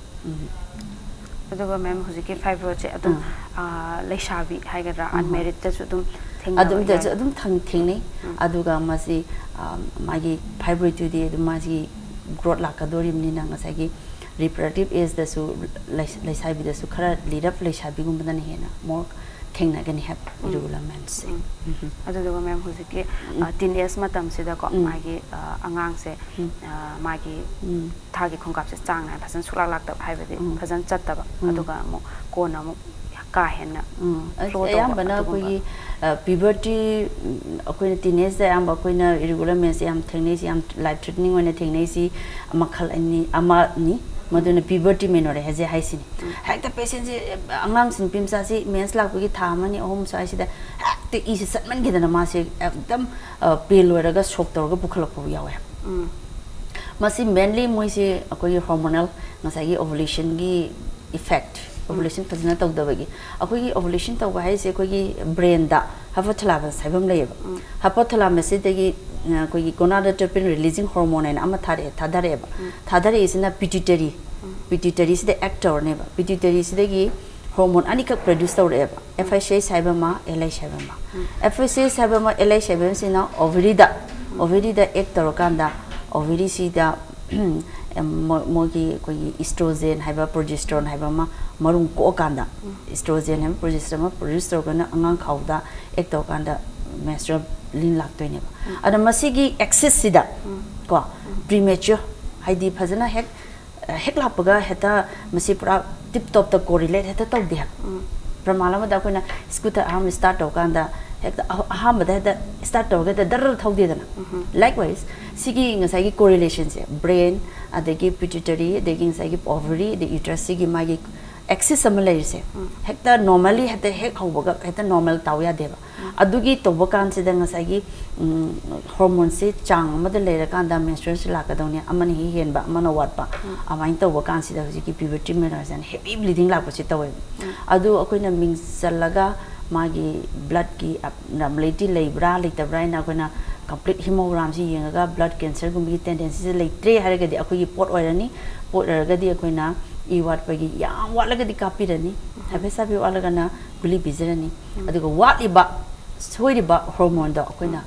ꯑꯗꯨꯒ ꯃꯦꯝ, ꯍꯧꯖꯤꯛꯀꯤ ꯐꯥꯏꯕ꯭ꯔꯣꯏꯗꯁꯦ ꯑꯗꯨꯝ, ꯑꯥ, ꯂꯩꯁꯥꯕꯤ ꯍꯥꯏꯒꯗ꯭ꯔꯥ, ꯑꯟꯃꯦꯔꯤꯠꯇꯁꯨ ꯑꯗꯨꯝ ꯊꯦꯡꯅꯕ ꯑꯗꯨꯝ ꯌꯥꯏ꯫ ꯑꯗꯨꯝ ꯊꯪ-, ꯊꯦꯡꯅꯩ꯫ ꯑꯗꯨꯒ ꯃꯁꯤ, ꯑꯥ, ꯃꯥꯒꯤ ꯐꯥꯏꯕ꯭ꯔꯣꯏꯗꯇꯨꯗꯤ ꯑꯗꯨꯝ ꯃꯥꯁꯤ ꯒ꯭ꯔꯣꯠ ꯂꯥꯛꯀꯗꯣꯔꯤꯕꯅꯤꯅ ꯉꯁꯥꯏꯒꯤ ꯔꯤꯄ꯭ꯔꯗꯛꯇꯤꯞ ꯑꯦꯖꯇꯁꯨ ꯂꯩꯁ-, ꯂꯩꯁꯥꯕꯤꯗꯁꯨ ꯈꯔ ꯂꯤꯔꯞ ꯂꯩꯁꯥꯕꯤꯒꯨꯝꯕꯗꯅ ꯍꯦꯟꯅ ꯃꯣꯔ ꯊꯦꯡꯅꯒꯅꯤ ꯍꯥꯏꯕ ꯏꯔꯤꯒꯨꯂꯔ ꯃꯦꯟꯁꯁꯦ꯫ ꯑꯗꯨꯗꯨꯒ ꯃꯦꯝ, ꯍꯧꯖꯤꯛꯀꯤ, ꯑ, ꯇꯤꯟ ꯑꯦꯖ ꯃꯇꯝꯁꯤꯗꯀꯣ, ꯃꯥꯒꯤ, ꯑ, ꯑꯉꯥꯡꯁꯦ, ꯑ, ꯃꯥꯒꯤ ꯊꯥꯒꯤ ꯈꯣꯡꯀꯥꯞꯁꯦ ꯆꯥꯡ ꯅꯥꯏꯅ ꯐꯖꯅ ꯁꯨꯛꯂꯥꯛ ꯂꯥꯛꯇꯕ, ꯍꯥꯏꯕꯗꯤ ꯐꯖꯅ ꯆꯠꯇꯕ, ꯑꯗꯨꯒ ꯑꯃꯨꯛ ꯀꯣꯟꯅ ꯑꯃꯨꯛ ꯀꯥ ꯍꯦꯟꯅ ꯎꯝ, ꯑꯁ, flow ꯇꯧꯕ, ꯑꯌꯥꯝꯕꯅ ꯑꯗꯨꯒꯨꯝꯕ꯫ ꯑꯩꯈꯣꯏꯒꯤ, ꯑ, ꯄ꯭ꯌꯨꯕꯔꯇꯤ, ꯎꯝ, ꯑꯩꯈꯣꯏꯅ ꯇꯤꯟ ꯑꯦꯖꯇ ꯑꯌꯥꯝꯕ ꯑꯩꯈꯣꯏꯅ ꯏꯔꯤꯒꯨꯂꯔ ꯃꯦꯟꯁꯁꯦ ꯌꯥꯝ ꯊꯦꯡꯅꯩꯁꯤ, ꯌꯥꯝ ꯂꯥꯏꯐ ꯊ꯭ꯔꯦꯇꯅꯤꯡ ꯑꯣꯏꯅ ꯊꯦꯡꯅꯩꯁꯤ ꯃꯈꯜ ꯑꯅꯤ, ꯑꯃꯅꯤ, ꯃꯗꯨꯅ ꯄ꯭ꯌꯨꯕꯔꯇꯤ ꯃꯦꯅꯣꯔꯦ ꯍꯥꯏꯁꯦ ꯍꯥꯏꯁꯤꯅꯤ꯫ ꯍꯦꯛꯇ ꯄꯦꯁꯦꯟꯁꯦ, ꯑꯉꯥꯡꯁꯤ, ꯅꯨꯄꯤ ꯃꯆꯥꯁꯤ ꯃꯦꯟꯁ ꯂꯥꯛꯄꯒꯤ ꯊꯥ ꯑꯃꯅꯤ ꯑꯍꯨꯝ ꯁ꯭ꯋꯥꯏꯁꯤꯗ ꯍꯦꯛꯇ ꯏꯁꯦ ꯆꯠꯃꯟꯈꯤꯗꯅ ꯃꯥꯁꯦ ꯑꯦꯛꯗꯝ, ꯑ, ꯄꯦꯜ ꯑꯣꯏꯔꯒ ꯁꯣꯛ ꯇꯧꯔꯒ ꯄꯨꯈꯠꯂꯛꯄ ꯌꯥꯎꯋꯦ꯫ ꯃꯁꯤ ꯃꯦꯟꯂꯤ ꯃꯣꯏꯁꯦ ꯑꯩꯈꯣꯏꯒꯤ ꯍꯣꯔꯃꯣꯅꯦꯜ, ꯉꯁꯥꯏꯒꯤ ꯑꯣꯚꯨꯂꯦꯁꯟꯒꯤ ꯏꯐꯦꯛ, ꯑꯣꯚꯨꯂꯦꯁꯟ ꯐꯖꯅ ꯇꯧꯗꯕꯒꯤ꯫ ꯑꯩꯈꯣꯏꯒꯤ ꯑꯣꯚꯨꯂꯦꯁꯟ ꯇꯧꯕ ꯍꯥꯏꯁꯦ ꯑꯩꯈꯣꯏꯒꯤ ꯕ꯭ꯔꯦꯟꯗ ꯍꯥꯏꯄꯣꯊꯦꯂꯥꯃꯁ ꯍꯥꯏꯕ ꯑꯃ ꯂꯩꯌꯦꯕ꯫ ꯍꯥꯏꯄꯣꯊꯦꯂꯥꯃꯁꯁꯤꯗꯒꯤ, ꯑ, ꯑꯩꯈꯣꯏꯒꯤ ꯒꯣꯅꯥꯗꯣꯇ꯭ꯔꯣꯄꯤꯟ ꯔꯤꯂꯤꯖꯤꯡ ꯍꯣꯔꯃꯣꯟ ꯍꯥꯏꯅ ꯑꯃ ꯊꯥꯔꯛꯑꯦ, ꯊꯥꯗꯔꯛꯑꯦꯕ꯫ ꯊꯥꯗꯔꯛꯏꯁꯤꯅ ꯄꯤꯇ꯭ꯌꯨꯇꯔꯤ, ꯄꯤꯇ꯭ꯌꯨꯇꯔꯤꯁꯤꯗ ꯑꯦꯛ ꯇꯧꯔꯅꯦꯕ꯫ ꯄꯤꯇ꯭ꯌꯨꯇꯔꯤꯁꯤꯗꯒꯤ ꯍꯣꯔꯃꯣꯟ ꯑꯅꯤꯈꯛ ꯄ꯭ꯔꯗ꯭ꯌꯨꯁ ꯇꯧꯔꯛꯑꯦꯕ, ꯑꯦꯐ ꯑꯦꯁ ꯑꯦꯁ ꯍꯥꯏꯕ ꯑꯃ, ꯑꯦꯜ ꯑꯦꯁ ꯍꯥꯏꯕ ꯑꯃ꯫ ꯑꯦꯐ ꯑꯦꯁ ꯑꯦꯁ ꯍꯥꯏꯕ ꯑꯃ, ꯑꯦꯜ ꯑꯦꯁ ꯍꯥꯏꯕ ꯑꯃꯁꯤꯅ ꯑꯣꯚꯔꯤꯗ, ꯑꯣꯚꯔꯤꯗ ꯑꯦꯛ ꯇꯧꯔꯀꯥꯟꯗ ꯑꯣꯚꯔꯤꯁꯤꯗ ꯃꯣꯏꯒꯤ ꯑꯩꯈꯣꯏꯒꯤ ꯏꯁꯇ꯭ꯔꯣꯖꯦꯟ ꯍꯥꯏꯕ, ꯄ꯭ꯔꯣꯖꯦꯁꯇ꯭ꯔꯣꯟ ꯍꯥꯏꯕ ꯑꯃ ꯃꯔꯨꯝ ꯀꯣꯛꯑꯀꯥꯟꯗ, ꯏꯁꯇ꯭ꯔꯣꯖꯦꯟ ꯍꯥꯏꯕ ꯄ꯭ꯔꯣꯖꯦꯁꯇ꯭ꯔꯣꯟ ꯑꯃ ꯄ꯭ꯔꯣꯗ꯭ꯌꯨꯁ ꯇꯧꯔꯒꯅ ꯑꯉꯥꯡ ꯈꯥꯎꯗ ꯑꯦꯛ ꯇꯧꯔꯀꯥꯟꯗ ꯃꯦꯟꯁꯇ꯭ꯔꯨꯑꯦꯜ ꯂꯤꯟ ꯂꯥꯛꯇꯣꯏꯅꯦꯕ꯫ ꯑꯗ ꯃꯁꯤꯒꯤ ꯑꯦꯛꯁꯤꯁꯁꯤꯗ ꯀꯣ, ꯄ꯭ꯔꯤꯃꯦꯆ꯭ꯌꯣꯔ ꯍꯥꯏꯗꯤ ꯐꯖꯅ ꯍꯦꯛ ꯍꯦꯛ ꯂꯥꯛꯄꯒ ꯍꯦꯛꯇ ꯃꯁꯤ ꯄꯨꯔꯥ ꯇꯤꯞ ꯇꯣꯞꯇ ꯀꯣꯔꯤꯂꯦꯠ ꯍꯦꯛꯇ ꯇꯧꯗꯦ ꯍꯥꯏꯕ꯫ ꯄ꯭ꯔꯃꯥꯟ ꯑꯃꯗ ꯑꯩꯈꯣꯏꯅ ꯁ꯭ꯀꯨꯇꯔ ꯑꯍꯥꯟꯕ ꯁ꯭ꯇꯥꯔꯠ ꯇꯧꯔꯀꯥꯟꯗ ꯍꯦꯛꯇ ꯑꯍ- ꯑꯍꯥꯟꯕꯗ ꯍꯦꯛꯇ ꯁ꯭ꯇꯥꯔꯠ ꯇꯧꯔꯒ ꯍꯦꯛꯇ ꯗꯔ ꯊꯧꯗꯦꯗꯅ꯫ ꯂꯥꯏꯛꯋꯥꯏꯁ ꯁꯤꯒꯤ ꯉꯁꯥꯏꯒꯤ ꯀꯣꯔꯤꯂꯦꯁꯟꯁꯦ ꯕ꯭ꯔꯦꯟ ꯑꯗꯒꯤ ꯄꯤꯇ꯭ꯌꯨꯇꯔꯤ ꯑꯗꯒꯤ ꯉꯁꯥꯏꯒꯤ ꯑꯣꯚꯔꯤ ꯑꯗꯩ ꯌꯨꯇ꯭ꯔꯁ ꯁꯤꯒꯤ ꯃꯥꯒꯤ ꯑꯦꯛꯁꯤꯁ ꯑꯃ ꯂꯩꯔꯤꯁꯦ ꯍꯦꯛꯇ ꯅꯣꯔꯃꯦꯜꯂꯤ ꯍꯦꯛꯇ ꯍꯦꯛ ꯍꯧꯕꯒ ꯍꯦꯛꯇ ꯅꯣꯔꯃꯦꯜ ꯇꯥꯎ ꯌꯥꯗꯦꯕ꯫ ꯑꯗꯨꯒꯤ ꯇꯧꯕ ꯀꯥꯟꯁꯤꯗ ꯉꯁꯥꯏꯒꯤ ꯍꯣꯔꯃꯣꯟꯁꯦ ꯆꯥꯡ ꯑꯃꯗ ꯂꯩꯔꯀꯥꯟꯗ ꯃꯦꯟꯁꯇ꯭ꯔꯨꯑꯦꯜꯁꯦ ꯂꯥꯛꯀꯗꯧꯅꯤ, ꯑꯃꯅ ꯍꯦꯛ ꯍꯦꯟꯕ ꯑꯃꯅ ꯋꯥꯠꯄ꯫ ꯑꯗꯨꯃꯥꯏꯅ ꯇꯧꯕ ꯀꯥꯟꯁꯤꯗ ꯍꯧꯖꯤꯛꯀꯤ ꯄ꯭ꯌꯨꯕꯔꯇꯤ ꯃꯤꯅꯔꯦꯜꯁꯤꯅ ꯍꯦꯚꯤ ꯕ꯭ꯂꯤꯗꯤꯡ ꯂꯥꯛꯄꯁꯦ ꯇꯧꯋꯦꯕ꯫ ꯑꯗꯨ ꯑꯩꯈꯣꯏꯅ ꯃꯤꯡ ꯆꯜꯂꯒ ꯃꯥꯒꯤ ꯕ꯭ꯂꯠꯀꯤ ꯑꯦꯕꯅꯣꯔꯃꯦꯂꯤꯇꯤ ꯂꯩꯕ꯭ꯔꯥ ꯂꯩꯇꯕ꯭ꯔꯥ ꯍꯥꯏꯅ ꯑꯩꯈꯣꯏꯅ ꯀꯝꯄ꯭ꯂꯤꯠ ꯍꯤꯃꯣꯒ꯭ꯔꯥꯝꯁꯤ ꯌꯦꯡꯉꯒ ꯕ꯭ꯂꯠ ꯀꯦꯟꯁꯔꯒꯨꯝꯕꯒꯤ ꯇꯦꯟꯗꯦꯟꯁꯤꯁꯦ ꯂꯩꯇ꯭ꯔꯦ ꯍꯥꯏꯔꯒꯗꯤ ꯑꯩꯈꯣꯏꯒꯤ ꯄꯣꯠ ꯑꯣꯏꯔꯅꯤ꯫ ꯄꯣꯠ ꯑꯣꯏꯔꯒꯗꯤ ꯑꯩꯈꯣꯏꯅ ꯏ ꯋꯥꯠꯄꯒꯤ ꯌꯥꯝ ꯋꯥꯠꯂꯒꯗꯤ ꯀꯥꯞꯄꯤꯔꯅꯤ, ꯍꯥꯏꯐꯦꯠ ꯁꯥꯐꯦꯠ ꯋꯥꯠꯂꯒꯅ ꯒꯨꯂꯤ ꯄꯤꯖꯔꯅꯤ꯫ ꯑꯗꯨꯒ ꯋꯥꯠꯂꯤꯕ ꯁꯣꯏꯔꯤꯕ ꯍꯣꯔꯃꯣꯟꯗꯣ ꯑꯩꯈꯣꯏꯅ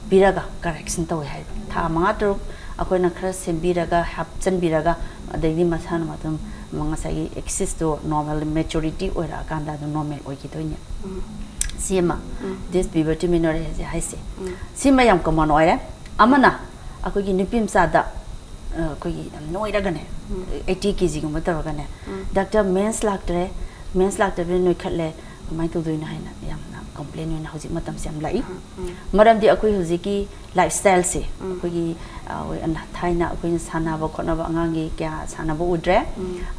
ꯄꯤꯔꯒ ꯀꯔꯦꯛꯁꯟ ꯇꯧꯋꯦ ꯍꯥꯏꯕ꯫ ꯊꯥ ꯃꯉꯥ ꯇꯔꯨꯛ ꯑꯩꯈꯣꯏꯅ ꯈꯔ ꯁꯦꯝꯕꯤꯔꯒ, ꯍꯥꯞꯆꯤꯟꯕꯤꯔꯒ, ꯑꯗꯩꯗꯤ ꯃꯁꯥꯅ ꯃꯊꯟ ꯉꯁꯥꯏꯒꯤ ꯑꯦꯛꯁꯤꯁꯇꯣ ꯅꯣꯔꯃꯦꯜ ꯃꯦꯆꯨꯔꯤꯇꯤ ꯑꯣꯏꯔꯛꯑꯀꯥꯟꯗ ꯑꯗꯨꯝ ꯅꯣꯔꯃꯦꯜ ꯑꯣꯏꯈꯤꯗꯣꯏꯅꯦ꯫ ꯁꯤꯃ ꯗꯤꯁ ꯄ꯭ꯌꯨꯕꯔꯇꯤ ꯃꯤꯅꯣꯔꯦ ꯍꯥꯏꯁꯦ꯫ ꯁꯤꯃ ꯌꯥꯝ ꯀꯃꯟ ꯑꯣꯏꯔꯦ꯫ ꯑꯃꯅ ꯑꯩꯈꯣꯏꯒꯤ ꯅꯨꯄꯤ ꯃꯆꯥꯗ ꯑ, ꯑꯩꯈꯣꯏꯒꯤ ꯌꯥꯝ ꯅꯣꯏꯔꯒꯅꯦ, ꯑꯩꯠꯇꯤ ꯀꯦ ꯖꯤꯒꯨꯝꯕ ꯇꯧꯔꯒꯅꯦ, "ꯗꯥꯛꯇꯔ, ꯃꯦꯟꯁ ꯂꯥꯛꯇ꯭ꯔꯦ, ꯃꯦꯟꯁ ꯂꯥꯛꯇꯕꯅꯤꯅ ꯅꯣꯏꯈꯠꯂꯦ, ꯀꯃꯥꯏꯅ ꯇꯧꯗꯣꯏꯅꯣ?" ꯍꯥꯏꯅ ꯌꯥꯝꯅ ꯀꯝꯄ꯭ꯂꯦꯟ ꯑꯣꯏꯅ ꯍꯧꯖꯤꯛ ꯃꯇꯝꯁꯦ ꯌꯥꯝ ꯂꯥꯛꯏ꯫ ꯃꯔꯝꯗꯤ ꯑꯩꯈꯣꯏ ꯍꯧꯖꯤꯛꯀꯤ ꯂꯥꯏꯐ ꯁ꯭ꯇꯥꯏꯜꯁꯦ, ꯑꯩꯈꯣꯏꯒꯤ, ꯑ, ꯊꯥꯏꯅ ꯑꯩꯈꯣꯏꯅ ꯁꯥꯟꯅꯕ ꯈꯣꯠꯅꯕ ꯑꯉꯥꯡꯒꯤ ꯀꯌꯥ ꯁꯥꯟꯅꯕ ꯎꯗ꯭ꯔꯦ꯫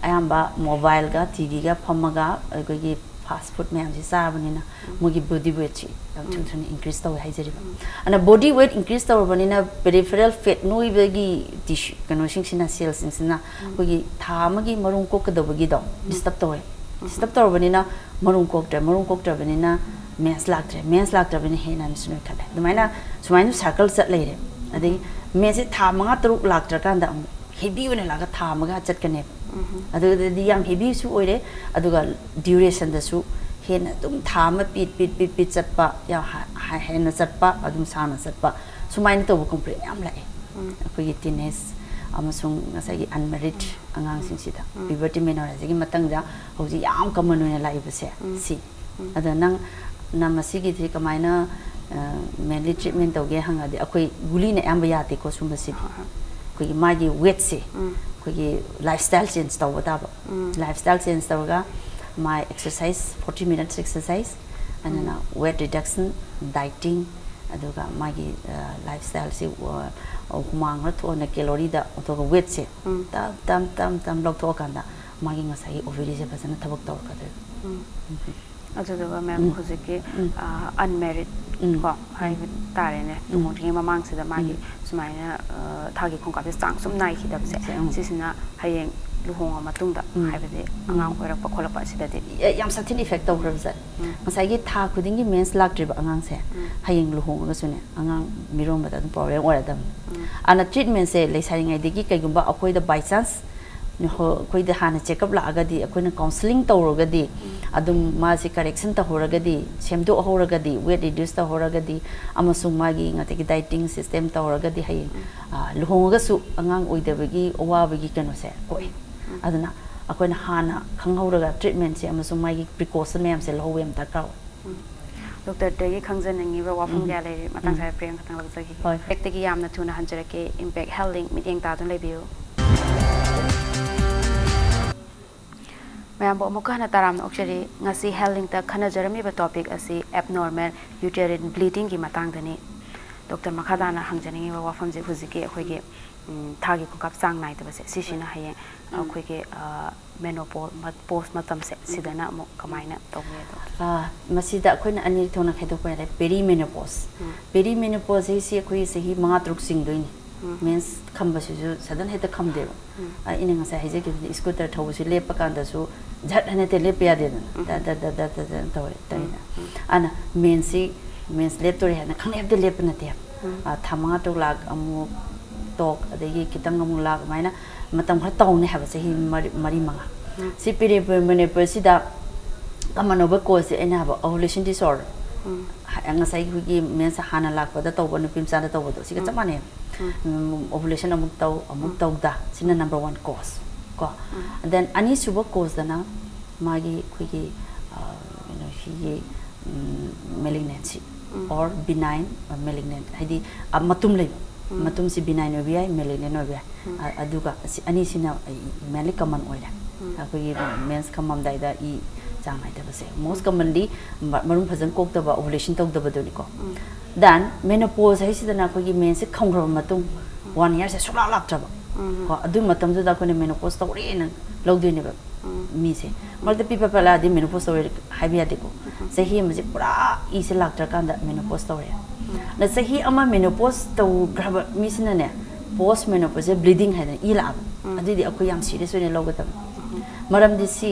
ꯑꯌꯥꯝꯕ ꯃꯣꯕꯥꯏꯜꯒ ꯇꯤ ꯚꯤꯒ ꯐꯝꯃꯒ ꯑꯩꯈꯣꯏꯒꯤ ꯐꯥꯁ ꯐꯨꯗ ꯃꯌꯥꯝꯁꯤ ꯆꯥꯕꯅꯤꯅ ꯃꯣꯏꯒꯤ ꯕꯣꯗꯤ ꯋꯦꯠꯁꯤ ꯌꯥꯝ ꯊꯨꯅ ꯊꯨꯅ ꯏꯟꯀ꯭ꯔꯤꯁ ꯇꯧꯋꯦ ꯍꯥꯏꯖꯔꯤꯕ꯫ ꯑꯗꯨꯅ ꯕꯣꯗꯤ ꯋꯦꯠ ꯏꯟꯀ꯭ꯔꯤꯁ ꯇꯧꯔꯕꯅꯤꯅ ꯄꯦꯔꯤꯐꯦꯔꯦꯜ ꯐꯦꯠ, ꯅꯣꯏꯕꯒꯤ ꯇꯤꯁꯨ ꯀꯩꯅꯣꯁꯤꯡꯁꯤꯅ, ꯁꯦꯜꯁꯤꯡꯁꯤꯅ ꯑꯩꯈꯣꯏꯒꯤ ꯊꯥ ꯑꯃꯒꯤ ꯃꯔꯨꯝ ꯀꯣꯛꯀꯗꯧꯕꯒꯤꯗꯣ ꯗꯤꯁꯇꯔꯕ ꯇꯧꯋꯦ꯫ ꯗꯤꯁꯇꯔꯕ ꯇꯧꯔꯕꯅꯤꯅ ꯃꯔꯨꯝ ꯀꯣꯛꯇ꯭ꯔꯦ, ꯃꯔꯨꯝ ꯀꯣꯛꯇ꯭ꯔꯕꯅꯤꯅ ꯃꯦꯟꯁ ꯂꯥꯛꯇ꯭ꯔꯦ, ꯃꯦꯟꯁ ꯂꯥꯛꯇ꯭ꯔꯕꯅꯤꯅ ꯍꯦꯟꯅ ꯑꯃꯁꯨ ꯅꯣꯏꯈꯠꯂꯦ꯫ ꯑꯗꯨꯃꯥꯏꯅ ꯁꯨꯃꯥꯏꯅ ꯁꯥꯔꯀꯜ ꯆꯠ ꯂꯩꯔꯦ꯫ ꯑꯗꯒꯤ ꯃꯦꯟꯁꯁꯦ ꯊꯥ ꯃꯉꯥ ꯇꯔꯨꯛ ꯂꯥꯛꯇ꯭ꯔꯀꯥꯟꯗ ꯑꯃꯨꯛ ꯍꯦꯚꯤ ꯑꯣꯏꯅ ꯂꯥꯛꯑꯒ ꯊꯥ ꯑꯃꯒ ꯆꯠꯀꯅꯦꯕ꯫ ꯑꯗꯨꯗꯗꯤ ꯌꯥꯝ ꯍꯦꯚꯤꯁꯨ ꯑꯣꯏꯔꯦ, ꯑꯗꯨꯒ ꯗ꯭ꯌꯨꯔꯦꯁꯟꯗꯁꯨ ꯍꯦꯟꯅ ꯑꯗꯨꯝ ꯊꯥ ꯑꯃ ꯄꯤꯠ ꯄꯤꯠ ꯄꯤꯠ ꯄꯤꯠ ꯆꯠꯄ, ꯌꯥꯝ ꯍ- ꯍ- ꯍꯦꯟꯅ ꯆꯠꯄ, ꯑꯗꯨꯝ ꯁꯥꯡꯅ ꯆꯠꯄ, ꯁꯨꯃꯥꯏꯅ ꯇꯧꯕ ꯀꯝꯄ꯭ꯂꯦꯟ ꯌꯥꯝ ꯂꯥꯛꯑꯦ꯫ ꯑꯩꯈꯣꯏꯒꯤ ꯇꯤꯅꯦꯖ ꯑꯃꯁꯨꯡ ꯉꯁꯥꯏꯒꯤ unmarried ꯑꯉꯥꯡꯁꯤꯡꯁꯤꯗ puberty menorrhagiaꯒꯤ ꯃꯇꯥꯡꯗ ꯍꯧꯖꯤꯛ ꯌꯥꯝ common ꯑꯣꯏꯅ ꯂꯥꯛꯏꯕꯁꯦ ꯁꯤ꯫ ꯑꯗ ꯅꯪ ꯅ ꯃꯁꯤꯒꯤꯗꯤ ꯀꯃꯥꯏꯅ mainly treatment ꯇꯧꯒꯦ ꯍꯪꯉꯗꯤ, ꯑꯩꯈꯣꯏ ꯒꯨꯂꯤꯅ ꯑꯌꯥꯝꯕ ꯌꯥꯗꯦꯀꯣ ꯁꯨꯝꯕꯁꯤꯗꯤ꯫ ꯑꯩꯈꯣꯏꯒꯤ ꯃꯥꯒꯤ weightꯁꯦ ꯑꯩꯈꯣꯏꯒꯤ lifestyle change ꯇꯧꯕ ꯇꯥꯕ꯫ Lifestyle change ꯇꯧꯔꯒ my exercise, forty minutes exercise, ꯑꯗꯨꯅ weight reduction, dieting, ꯑꯗꯨꯒ ꯃꯥꯒꯤ lifestyleꯁꯤ ꯍꯨꯃꯥꯡ ꯈꯔ ꯊꯣꯛꯍꯟꯅ calorie ꯗ ꯑꯣꯟꯊꯣꯛꯑꯒ weightꯁꯦ ꯇꯞ ꯇꯞ ꯇꯞ ꯇꯞ ꯂꯧꯊꯣꯛꯑꯀꯥꯟꯗ ꯃꯥꯒꯤ ꯉꯁꯥꯏꯒꯤ ovaryꯁꯦ ꯐꯖꯅ ꯊꯕꯛ ꯇꯧꯔꯛꯀꯗꯣꯏꯕ꯫ ꯑꯗꯨꯗꯨꯒ ꯃꯦꯝ, ꯍꯧꯖꯤꯛꯀꯤ unmarried ꯀꯣ ꯍꯥꯏꯕ ꯇꯥꯔꯦꯅꯦ, ꯂꯨꯍꯣꯡꯗ꯭ꯔꯤꯉꯩ ꯃꯃꯥꯡꯁꯤꯗ ꯃꯥꯒꯤ ꯁꯨꯃꯥꯏꯅ ꯊꯥꯒꯤ ꯈꯣꯡꯀꯥꯞꯁꯦ ꯆꯥꯡ ꯁꯨꯝ ꯅꯥꯏꯈꯤꯗꯕꯁꯦ, ꯁꯤꯁꯤꯅ ꯍꯌꯦꯡ ꯂꯨꯍꯣꯡꯉ ꯃꯇꯨꯡꯗ, ꯍꯥꯏꯕꯗꯤ ꯑꯉꯥꯡ ꯑꯣꯏꯔꯛꯄ ꯈꯣꯠꯂꯛꯄ ꯑꯁꯤꯗꯗꯤ? ꯑꯦ, ꯌꯥꯝ ꯁꯥꯊꯤꯅ effect ꯇꯧꯈ꯭ꯔꯕꯖꯥꯠ꯫ ꯉꯁꯥꯏꯒꯤ ꯊꯥ ꯈꯨꯗꯤꯡꯒꯤ mens ꯂꯥꯛꯇ꯭ꯔꯤꯕ ꯑꯉꯥꯡꯁꯦ ꯍꯌꯦꯡ ꯂꯨꯍꯣꯡꯉꯒꯁꯨꯅꯦ ꯑꯉꯥꯡ ꯃꯤꯔꯣꯟꯕꯗ ꯑꯗꯨꯝ problem ꯑꯣꯏꯔꯗꯕꯅꯤ꯫ ꯑꯗꯨꯅ treatmentꯁꯦ ꯂꯩꯁꯥꯔꯤꯉꯩꯗꯒꯤ ꯀꯩꯒꯨꯝꯕ ꯑꯩꯈꯣꯏꯗ by chance ꯑꯩꯈꯣꯏꯗ ꯍꯥꯟꯅ checkup ꯂꯥꯛꯑꯒꯗꯤ, ꯑꯩꯈꯣꯏꯅ counselling ꯇꯧꯔꯒꯗꯤ, ꯑꯗꯨꯝ ꯃꯥꯁꯤ correction ꯇꯧꯍꯧꯔꯒꯗꯤ, ꯁꯦꯝꯗꯣꯛꯍꯧꯔꯒꯗꯤ, weight reduce ꯇꯧꯍꯧꯔꯒꯗꯤ, ꯑꯃꯁꯨꯡ ꯃꯥꯒꯤ ꯉꯁꯥꯏꯒꯤ dieting system ꯇꯧꯔꯒꯗꯤ ꯍꯌꯦꯡ ꯂꯨꯍꯣꯡꯉꯒꯁꯨ ꯑꯉꯥꯡ ꯑꯣꯏꯗꯕꯒꯤ ꯑꯋꯥꯕꯒꯤ ꯀꯩꯅꯣꯁꯦ ꯀꯣꯛꯑꯦ꯫ ꯑꯗꯨꯅ ꯑꯩꯈꯣꯏꯅ ꯍꯥꯟꯅ ꯈꯪꯍꯧꯔꯒ treatmentꯁꯦ ꯑꯃꯁꯨꯡ ꯃꯥꯒꯤ precaution ꯃꯌꯥꯝꯁꯦ ꯂꯧꯍꯧꯕ ꯌꯥꯝ ꯗꯔꯀꯥꯔ ꯑꯣꯏ꯫ ꯗꯣꯛꯇꯔꯗꯒꯤ ꯈꯪꯖꯅꯤꯡꯉꯤꯕ ꯋꯥꯐꯝ ꯀꯌꯥ ꯂꯩꯔꯤ, ꯃꯇꯥꯡ ꯆꯥꯕ ꯄ꯭ꯔꯦꯝ ꯈꯛꯇꯪ ꯂꯧꯖꯈꯤꯒꯦ꯫ ꯍꯣꯏ꯫ ꯕ꯭ꯔꯦꯛꯇꯒꯤ ꯌꯥꯝꯅ ꯊꯨꯅ ꯍꯟꯖꯔꯛꯀꯦ꯫ Impact Health Link ꯃꯤꯠꯌꯦꯡ ꯇꯥꯗꯨꯅ ꯂꯩꯕꯤꯌꯨ꯫ ꯃꯌꯥꯝꯕꯨ ꯑꯃꯨꯛꯀ ꯍꯟꯅ ꯇꯔꯥꯝꯅ ꯑꯣꯛꯆꯔꯤ꯫ ꯉꯁꯤ Health Linkꯇ ꯈꯟꯅꯖꯔꯝꯃꯤꯕ topic ꯑꯁꯤ abnormal uterine bleedingꯒꯤ ꯃꯇꯥꯡꯗꯅꯤ꯫ ꯗꯣꯛꯇꯔ, ꯃꯈꯥ ꯇꯥꯅ ꯍꯪꯖꯅꯤꯡꯉꯤꯕ ꯋꯥꯐꯝꯁꯦ ꯍꯧꯖꯤꯛꯀꯤ ꯑꯩꯈꯣꯏꯒꯤ ꯊꯥꯒꯤ ꯈꯣꯡꯀꯥꯞ ꯆꯥꯡ ꯅꯥꯏꯗꯕꯁꯦ, ꯁꯤꯁꯤꯅ ꯍꯌꯦꯡ ꯑꯩꯈꯣꯏꯒꯤ menopause, pause ꯃꯇꯝꯁꯦ, ꯁꯤꯗꯅ ꯑꯃꯨꯛ ꯀꯃꯥꯏꯅ ꯇꯧꯒꯦ, ꯗꯣꯛꯇꯔ? ꯃꯁꯤꯗ ꯑꯩꯈꯣꯏꯅ ꯑꯅꯤꯔꯛ ꯊꯣꯛꯅ ꯈꯥꯏꯗꯣꯛꯄ ꯌꯥꯔꯦ꯫ Perimenopause, perimenopause ꯍꯥꯏꯁꯤ ꯑꯩꯈꯣꯏꯒꯤ ꯆꯍꯤ ꯃꯉꯥ ꯇꯔꯨꯛ ꯆꯤꯡꯗꯣꯏꯅꯤ꯫ Mens ꯈꯝꯕꯁꯤꯁꯨ sudden ꯍꯦꯛꯇ ꯈꯝꯗꯦꯕ꯫ ꯑꯩꯅ ꯉꯁꯥꯏ ꯍꯥꯏꯖꯈꯤꯕꯗꯨꯅꯤ, scooter ꯊꯧꯕꯁꯨ ꯂꯦꯞꯄ ꯀꯥꯟꯗꯁꯨ ꯖꯠ ꯍꯥꯏꯅ ꯍꯦꯛꯇ ꯂꯦꯞꯄ ꯌꯥꯗꯦꯗꯅ꯫ ꯗ ꯗ ꯗ ꯗ ꯗ ꯇꯧꯔꯦ, ꯇꯧꯔꯤꯅ꯫ ꯑꯗꯨꯅ mensꯁꯤ, mens ꯂꯦꯞꯇꯣꯔꯦ ꯍꯥꯏꯅ ꯈꯪꯂꯦꯞ ꯍꯦꯛꯇ ꯂꯦꯞꯄ ꯅꯠꯇꯦ꯫ ꯊꯥ ꯃꯉꯥ ꯇꯔꯨꯛ ꯂꯥꯛ ꯑꯃꯨꯛ ꯇꯣꯛ, ꯑꯗꯒꯤ ꯈꯤꯇꯪ ꯑꯃꯨꯛ ꯂꯥꯛ, ꯑꯗꯨꯃꯥꯏꯅ ꯃꯇꯝ ꯈꯔ ꯇꯧꯅꯤ ꯍꯥꯏꯕ, ꯆꯍꯤ ꯃꯔꯤ, ꯃꯔꯤ ꯃꯉꯥ꯫ ꯁꯤ perimenopauseꯁꯤꯗ common ꯑꯣꯏꯕ causeꯁꯦ ꯑꯩꯅ ꯍꯥꯏꯕ ovulation disorder꯫ ꯉꯁꯥꯏꯒꯤ ꯑꯩꯈꯣꯏꯒꯤ mens ꯍꯥꯟꯅ ꯂꯥꯛꯄꯗ ꯇꯧꯕ ꯅꯨꯄꯤ ꯃꯆꯥꯗ ꯇꯧꯕꯗꯣ, ꯁꯤꯒ ꯆꯞ ꯃꯥꯟꯅꯩ꯫ ꯑꯣꯚꯨꯂꯦꯁꯟ ꯑꯃꯨꯛ ꯇꯧ, ꯑꯃꯨꯛ ꯇꯧꯗ, ꯁꯤꯅ number one cause ꯀꯣ. Then ꯑꯅꯤꯁꯨꯕ causeꯇꯅ ꯃꯥꯒꯤ ꯑꯩꯈꯣꯏꯒꯤ ꯀꯩꯅꯣ ꯁꯤꯒꯤ malignancy or benign malignant, ꯍꯥꯏꯗꯤ ꯃꯇꯨꯝ ꯂꯩꯕ, ꯃꯇꯨꯝꯁꯤ benign ꯑꯣꯏꯕ ꯌꯥꯏ, malignant ꯑꯣꯏꯕ ꯌꯥꯏ. ꯑꯗꯨꯒ ꯑꯁꯤ ꯑꯅꯤꯁꯤꯅ mainly common ꯑꯣꯏꯔꯦ. ꯑꯩꯈꯣꯏꯒꯤ mens ꯈꯝꯃꯝꯗꯥꯏꯗ ꯏ ꯆꯥꯡ ꯅꯥꯏꯗꯕꯁꯦ most commonly ꯃꯔꯨꯝ ꯐꯖꯅ ꯀꯣꯛꯇꯕ, ovulation ꯇꯧꯗꯕꯗꯨꯅꯤꯀꯣ. Then menopause ꯍꯥꯏꯁꯤꯗꯅ ꯑꯩꯈꯣꯏꯒꯤ mensꯁꯦ ꯈꯝꯈ꯭ꯔꯕ ꯃꯇꯨꯡ one yearꯁꯦ ꯁꯨꯡꯂꯥꯛ ꯂꯥꯛꯇ꯭ꯔꯕ ꯀꯣ, ꯑꯗꯨꯒꯤ ꯃꯇꯝꯗꯨꯗ ꯑꯩꯈꯣꯏꯅ menopause ꯇꯧꯔꯦꯅ ꯂꯧꯗꯣꯏꯅꯦꯕ ꯃꯤꯁꯦ. ꯃꯔꯛꯇ ꯄꯤꯄ ꯄꯠꯂꯛꯑꯗꯤ menopause ꯇꯧꯔꯦ ꯍꯥꯏꯕ ꯌꯥꯗꯦꯀꯣ. ꯆꯍꯤ ꯑꯃꯁꯦ ꯄꯨꯔꯥ ꯏꯁꯦ ꯂꯥꯛꯇ꯭ꯔꯀꯥꯟꯗ menopause ꯇꯧꯔꯦ. ꯑꯗ ꯆꯍꯤ ꯑꯃ menopause ꯇꯧꯈ꯭ꯔꯕ ꯃꯤꯁꯤꯅꯅꯦ, post menopausal bleeding ꯍꯥꯏꯗꯅ ꯏ ꯂꯥꯛꯑꯕ, ꯑꯗꯨꯏꯗꯤ ꯑꯩꯈꯣꯏ ꯌꯥꯝ serious ꯑꯣꯏꯅ ꯂꯧꯒꯗꯕꯅꯤ. ꯃꯔꯝꯗꯤ ꯁꯤ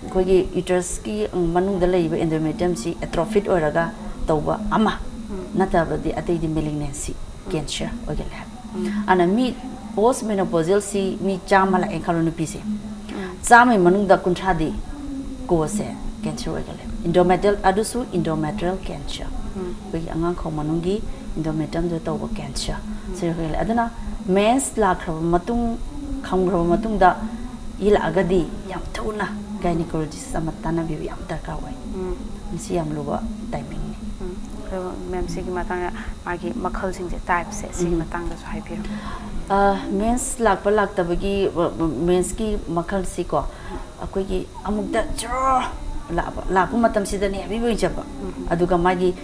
ꯑꯩꯈꯣꯏꯒꯤ uterusꯀꯤ ꯃꯅꯨꯡꯗ ꯂꯩꯔꯤꯕ endometriumꯁꯤ atrophied ꯑꯣꯏꯔꯒ ꯇꯧꯕ ꯑꯃ ꯅꯠꯇꯕꯗꯤ ꯑꯇꯩꯗꯤ malignancy, cancer ꯑꯣꯏꯒꯜꯂꯦ ꯍꯥꯏꯕ. ꯑꯗꯨꯅ ꯃꯤ post menopausalꯁꯤ ꯃꯤ ꯆꯥꯝꯃ ꯂꯥꯛꯑꯦ ꯈꯜꯂꯣ, ꯅꯨꯄꯤꯁꯦ ꯆꯥꯝꯃꯒꯤ ꯃꯅꯨꯡꯗ ꯀꯨꯟꯊ꯭ꯔꯥꯗꯤ causeꯁꯦ cancer ꯑꯣꯏꯒꯜꯂꯦ. Endometrial, ꯑꯗꯨꯁꯨ endometrial cancer, ꯑꯩꯈꯣꯏꯒꯤ ꯑꯉꯥꯡꯈꯧ ꯃꯅꯨꯡꯒꯤ endometriumꯗ ꯇꯧꯕ cancer ꯁꯤ ꯑꯣꯏꯒꯜꯂꯦ. ꯑꯗꯨꯅ mens ꯂꯥꯛꯈ꯭ꯔꯕ ꯃꯇꯨꯡ, ꯈꯝꯈ꯭ꯔꯕ ꯃꯇꯨꯡꯗ ꯏ ꯂꯥꯛꯑꯒꯗꯤ ꯌꯥꯝ ꯊꯨꯅ gynecologist ꯑꯃ ꯇꯥꯟꯅꯕꯤꯕ ꯌꯥꯝ ꯗꯔꯀꯥꯔ ꯑꯣꯏ. ꯃꯁꯤ ꯌꯥꯝ ꯂꯨꯕ timingꯅꯤ. ꯎꯝ, ꯑꯗꯨꯒ ꯃꯦꯝ, ꯁꯤꯒꯤ ꯃꯇꯥꯡꯗ ꯃꯥꯒꯤ ꯃꯈꯜꯁꯤꯡꯁꯦ, typeꯁꯦ, ꯁꯤꯒꯤ ꯃꯇꯥꯡꯗꯁꯨ ꯍꯥꯏꯕꯤꯔꯣ. Mens ꯂꯥꯛꯄ ꯂꯥꯛꯇꯕꯒꯤ, mensꯀꯤ ꯃꯈꯜꯁꯤꯀꯣ, ꯑꯩꯈꯣꯏꯒꯤ ꯑꯃꯨꯛꯇ ꯖꯣꯔ ꯂꯥꯛꯄ, ꯂꯥꯛꯄ ꯃꯇꯝꯁꯤꯗꯅꯦ heavy ꯑꯣꯏꯅ ꯆꯠꯄ, ꯑꯗꯨꯒ ꯃꯥꯒꯤ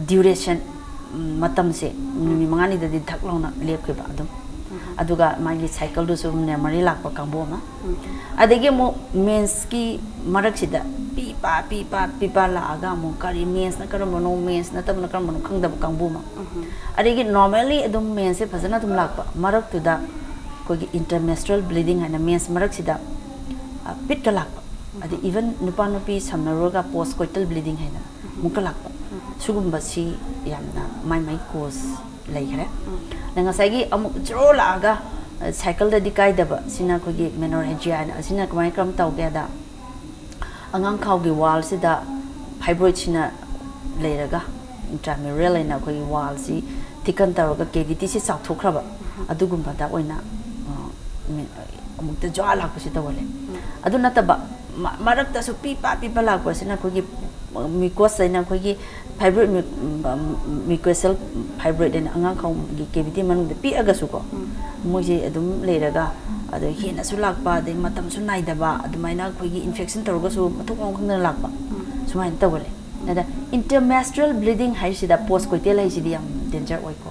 duration, ꯃꯇꯝꯁꯦ ꯅꯨꯃꯤꯠ ꯃꯉꯥꯅꯤꯗꯗꯤ ꯙꯛ ꯂꯥꯎꯅ ꯂꯦꯞꯈꯤꯕ ꯑꯗꯨꯝ. ꯑꯗꯨꯒ ꯃꯥꯒꯤ cycleꯗꯨꯁꯨ ꯃꯔꯤ ꯂꯥꯛꯄ ꯀꯥꯡꯕꯨ ꯑꯃ. ꯑꯗꯒꯤ ꯑꯃꯨꯛ mensꯀꯤ ꯃꯔꯛꯁꯤꯗ ꯄꯤ ꯄꯥ ꯄꯤ ꯄꯥ ꯄꯤ ꯄꯥ ꯂꯥꯛꯑꯒ ꯑꯃꯨꯛ ꯀꯔꯤ mensꯅ ꯀꯔꯝꯕꯅꯣ, mens ꯅꯠꯇꯕꯅ ꯀꯔꯝꯕꯅꯣ ꯈꯪꯗꯕ ꯀꯥꯡꯕꯨ ꯑꯃ. ꯑꯗꯒꯤ normally ꯑꯗꯨꯝ mensꯁꯦ ꯐꯖꯅ ꯑꯗꯨꯝ ꯂꯥꯛꯄ, ꯃꯔꯛꯇꯨꯗ ꯑꯩꯈꯣꯏꯒꯤ intermenstrual bleeding ꯍꯥꯏꯅ mens ꯃꯔꯛꯁꯤꯗ ꯄꯤꯠꯀ ꯂꯥꯛꯄ, ꯑꯗꯩ even ꯅꯨꯄꯥ ꯅꯨꯄꯤ ꯁꯝꯅꯔꯨꯔꯒ postcoital bleeding ꯍꯥꯏꯅ ꯑꯃꯨꯛꯀ ꯂꯥꯛꯄ, ꯁꯤꯒꯨꯝꯕꯁꯤ ꯌꯥꯝꯅ ꯃꯥꯏ ꯃꯥꯏ cause ꯂꯩꯈ꯭ꯔꯦ. ꯑꯗ ꯉꯁꯥꯏꯒꯤ ꯑꯃꯨꯛ ꯖꯣꯔ ꯂꯥꯛꯑꯒ cycleꯗꯗꯤ ꯀꯥꯏꯗꯕ, ꯁꯤꯅ ꯑꯩꯈꯣꯏꯒꯤ menorrhagia ꯍꯥꯏꯅ, ꯑꯁꯤꯅ ꯀꯃꯥꯏꯅ ꯀꯔꯝ ꯇꯧꯒꯦꯗ, ꯑꯉꯥꯡꯈꯥꯎꯒꯤ wallꯁꯤꯗ fibroidꯁꯤꯅ ꯂꯩꯔꯒ intramural ꯍꯥꯏꯅ ꯑꯩꯈꯣꯏꯒꯤ wallꯁꯤ ꯊꯤꯀꯟ ꯇꯧꯔꯒ ꯀꯦꯚꯤꯇꯤꯁꯤ ꯆꯥꯎꯊꯣꯛꯈ꯭ꯔꯕ ꯑꯗꯨꯒꯨꯝꯕꯗ ꯑꯣꯏꯅ ꯑ, ꯃꯤ- ꯑꯃꯨꯛꯇ ꯖ꯭ꯋꯥ ꯂꯥꯛꯄꯁꯤ ꯇꯧꯒꯜꯂꯦ꯫ ꯑꯗꯨ ꯅꯠꯇꯕ ꯃ- ꯃꯔꯛꯇꯁꯨ ꯄꯤꯄ ꯄꯤꯄ ꯂꯥꯛꯄꯁꯤꯅ ꯑꯩꯈꯣꯏꯒꯤ ꯃ꯭ꯌꯨꯀꯣꯁ ꯍꯥꯏꯅ ꯑꯩꯈꯣꯏꯒꯤ ꯐꯥꯏꯕ꯭ꯔꯣꯏꯗ ꯃ꯭ꯌꯨꯀꯣꯁꯦꯜ ꯐꯥꯏꯕ꯭ꯔꯣꯏꯗ ꯍꯥꯏꯅ ꯑꯉꯥꯡꯈꯥꯎꯒꯤ ꯀꯦꯚꯤꯇꯤ ꯃꯅꯨꯡꯗ ꯄꯤꯛꯑꯒꯁꯨꯀꯣ ꯃꯣꯏꯁꯦ ꯑꯗꯨꯝ ꯂꯩꯔꯒ ꯑꯗꯩ ꯍꯦꯟꯅꯁꯨ ꯂꯥꯛꯄ ꯑꯗꯩ ꯃꯇꯝꯁꯨ ꯅꯥꯏꯗꯕ ꯑꯗꯨꯃꯥꯏꯅ ꯑꯩꯈꯣꯏꯒꯤ ꯏꯟꯐꯦꯛꯁꯟ ꯇꯧꯔꯒꯁꯨ ꯃꯊꯣꯡ ꯃꯔꯝ ꯈꯪꯗꯅ ꯂꯥꯛꯄ ꯁꯨꯃꯥꯏꯅ ꯇꯧꯒꯜꯂꯦ꯫ ꯑꯗ ꯏꯟꯇꯔꯃꯦꯁꯇ꯭ꯔꯦꯜ ꯕ꯭ꯂꯤꯗꯤꯡ ꯍꯥꯏꯔꯤꯁꯤꯗ ꯄꯣꯁ ꯀꯣꯏꯇꯦꯜ ꯍꯥꯏꯁꯤꯗꯤ ꯌꯥꯝ ꯗꯦꯟꯖꯔ ꯑꯣꯏꯀꯣ꯫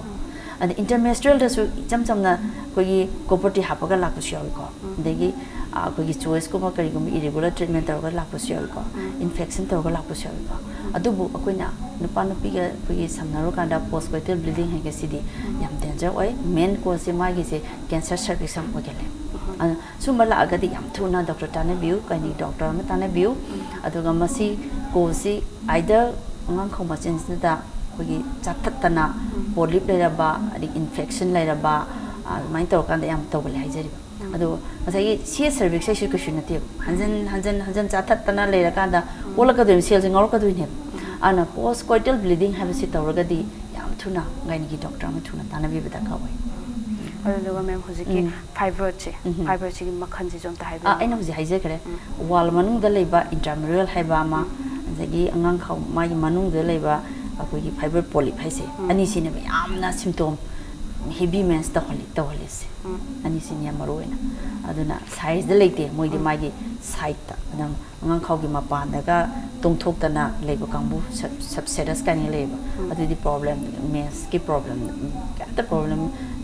ꯑꯗ ꯏꯟꯇꯔꯃꯦꯁꯇ꯭ꯔꯦꯜꯗꯁꯨ ꯏꯆꯝ ꯆꯝꯅ ꯑꯩꯈꯣꯏꯒꯤ ꯀꯣꯄꯔ ꯇꯤ ꯍꯥꯞꯄꯒ ꯂꯥꯛꯄꯁꯨ ꯌꯥꯎꯏꯀꯣ꯫ ꯑꯗꯒꯤ ꯑ, ꯑꯩꯈꯣꯏꯒꯤ ꯆꯣꯏꯁꯀꯨꯝꯕ ꯀꯔꯤꯒꯨꯝꯕ ꯏꯔꯤꯒꯨꯂꯔ ꯇ꯭ꯔꯤꯠꯃꯦꯟ ꯇꯧꯔꯒ ꯂꯥꯛꯄꯁꯨ ꯌꯥꯎꯏꯀꯣ꯫ ꯏꯟꯐꯦꯛꯁꯟ ꯇꯧꯔꯒ ꯂꯥꯛꯄꯁꯨ ꯌꯥꯎꯏꯀꯣ꯫ ꯑꯗꯨꯕꯨ ꯑꯩꯈꯣꯏꯅ ꯅꯨꯄꯥ ꯅꯨꯄꯤꯒ ꯑꯩꯈꯣꯏꯒꯤ ꯁꯝꯅꯔꯨꯀꯥꯟꯗ ꯄꯣꯁ ꯀꯣꯏꯇꯦꯜ ꯕ꯭ꯂꯤꯗꯤꯡ ꯍꯥꯏꯕꯁꯤꯗꯤ ꯌꯥꯝ ꯗꯦꯟꯖꯔ ꯑꯣꯏ꯫ ꯃꯦꯟ ꯀꯣꯁꯁꯦ ꯃꯥꯒꯤꯁꯦ ꯀꯦꯟꯁꯔ ꯁꯔꯚꯤꯁ ꯌꯥꯝ ꯑꯣꯏꯒꯜꯂꯦ꯫ ꯑꯗꯨꯅ ꯁꯨꯝꯕ ꯂꯥꯛꯑꯒꯗꯤ ꯌꯥꯝ ꯊꯨꯅ ꯗꯣꯛꯇꯔ ꯇꯥꯟꯅꯕꯤꯌꯨ, ꯒꯥꯏꯅꯤ ꯗꯣꯛꯇꯔ ꯑꯃ ꯇꯥꯟꯅꯕꯤꯌꯨ꯫ ꯑꯗꯨꯒ ꯃꯁꯤ ꯀꯣꯁꯁꯤ ꯑꯥꯏꯗꯔ ꯑꯉꯥꯡꯈꯧ ꯃꯆꯤꯟꯁꯤꯗ ꯑꯩꯈꯣꯏꯒꯤ ꯆꯥꯊꯠꯇꯅ ꯄꯣꯂꯤꯞ ꯂꯩꯔꯕ ꯑꯗꯒꯤ ꯏꯟꯐꯦꯛꯁꯟ ꯂꯩꯔꯕ ꯑꯗꯨꯃꯥꯏꯅ ꯇꯧꯔꯀꯥꯟꯗ ꯌꯥꯝ ꯇꯧꯒꯜꯂꯦ ꯍꯥꯏꯖꯔꯤꯕ꯫ ꯑꯗꯣ ꯉꯁꯥꯏꯒꯤ ꯁꯤ ꯑꯦꯁ ꯁꯔꯚꯤꯛꯁ ꯍꯥꯏꯁꯤ ꯀꯩꯁꯨ ꯅꯠꯇꯦꯕ꯫ ꯍꯟꯖꯟ ꯍꯟꯖꯟ ꯍꯟꯖꯟ ꯆꯥꯊꯠꯇꯅ ꯂꯩꯔꯀꯥꯟꯗ ꯑꯣꯜꯂꯛꯀꯗꯣꯏꯅꯤ, ꯁꯦꯜꯁꯦ ꯉꯧꯔꯛꯀꯗꯣꯏꯅꯦꯕ꯫ ꯑꯗꯨꯅ ꯄꯣꯁ ꯀꯣꯏꯇꯦꯜ ꯕ꯭ꯂꯤꯗꯤꯡ ꯍꯥꯏꯕꯁꯤ ꯇꯧꯔꯒꯗꯤ ꯌꯥꯝ ꯊꯨꯅ ꯒꯥꯏꯅꯤꯒꯤ ꯗꯣꯛꯇꯔ ꯑꯃ ꯊꯨꯅ ꯇꯥꯟꯅꯕꯤꯕ ꯗꯔꯀꯥꯔ ꯑꯣꯏ꯫ ꯑꯗꯨꯗꯨꯒ ꯃꯦꯝ, ꯍꯧꯖꯤꯛꯀꯤ ꯎꯝ꯫ ꯐꯥꯏꯕ꯭ꯔꯣꯏꯗꯁꯦ, ꯎꯝ꯫ ꯐꯥꯏꯕ꯭ꯔꯣꯏꯗꯁꯤꯒꯤ ꯃꯈꯜꯁꯤꯁꯨ ꯑꯝꯇ ꯑꯥ, ꯍꯥꯏꯕꯤꯌꯨ꯫ ꯑꯩꯅ ꯍꯧꯖꯤꯛ ꯍꯥꯏꯖꯈ꯭ꯔꯦ꯫ ꯋꯥꯜ ꯃꯅꯨꯡꯗ ꯂꯩꯕ ꯏꯟꯇ꯭ꯔꯥꯃ꯭ꯌꯨꯔꯦꯜ ꯍꯥꯏꯕ ꯑꯃ, ꯑꯗꯒꯤ ꯑꯉꯥꯡꯈꯧ ꯃꯥꯒꯤ ꯃꯅꯨꯡꯗ ꯂꯩꯕ ꯑꯩꯈꯣꯏꯒꯤ ꯐꯥꯏꯕ꯭ꯔꯣꯏꯗ ꯄꯣꯂꯤꯞ ꯍꯥꯏꯁꯦ, ꯑꯅꯤꯁꯤꯅꯦꯕ ꯌꯥꯝꯅ ꯁꯤꯝꯇꯣꯝ ꯍꯦꯚꯤ ꯃꯦꯟꯁ ꯇꯧꯍꯜꯂꯤ ꯇꯧꯍꯜꯂꯤꯁꯦ꯫ ꯑꯅꯤꯁꯤꯅꯦ ꯌꯥꯝ ꯃꯔꯨ ꯑꯣꯏꯅ꯫ ꯑꯗꯨꯅ ꯁꯥꯏꯖꯇ ꯂꯩꯇꯦ, ꯃꯣꯏꯗꯤ ꯃꯥꯒꯤ ꯁꯥꯏꯠꯇ ꯑꯗꯨꯝ ꯑꯉꯥꯡꯈꯧꯒꯤ ꯃꯄꯥꯟꯗꯒ ꯇꯣꯡꯊꯣꯛꯇꯅ ꯂꯩꯕ ꯀꯥꯡꯕꯨ, ꯁꯕ ꯁꯦꯔꯁ ꯀꯥꯏꯅ ꯂꯩꯌꯦꯕ꯫ ꯑꯗꯨꯗꯤ ꯄ꯭ꯔꯣꯕ꯭ꯂꯦꯝ, ꯃꯦꯟꯁꯀꯤ ꯄ꯭ꯔꯣꯕ꯭ꯂꯦꯝ ꯀꯩꯝꯇ, ꯄ꯭ꯔꯣꯕ꯭ꯂꯦꯝ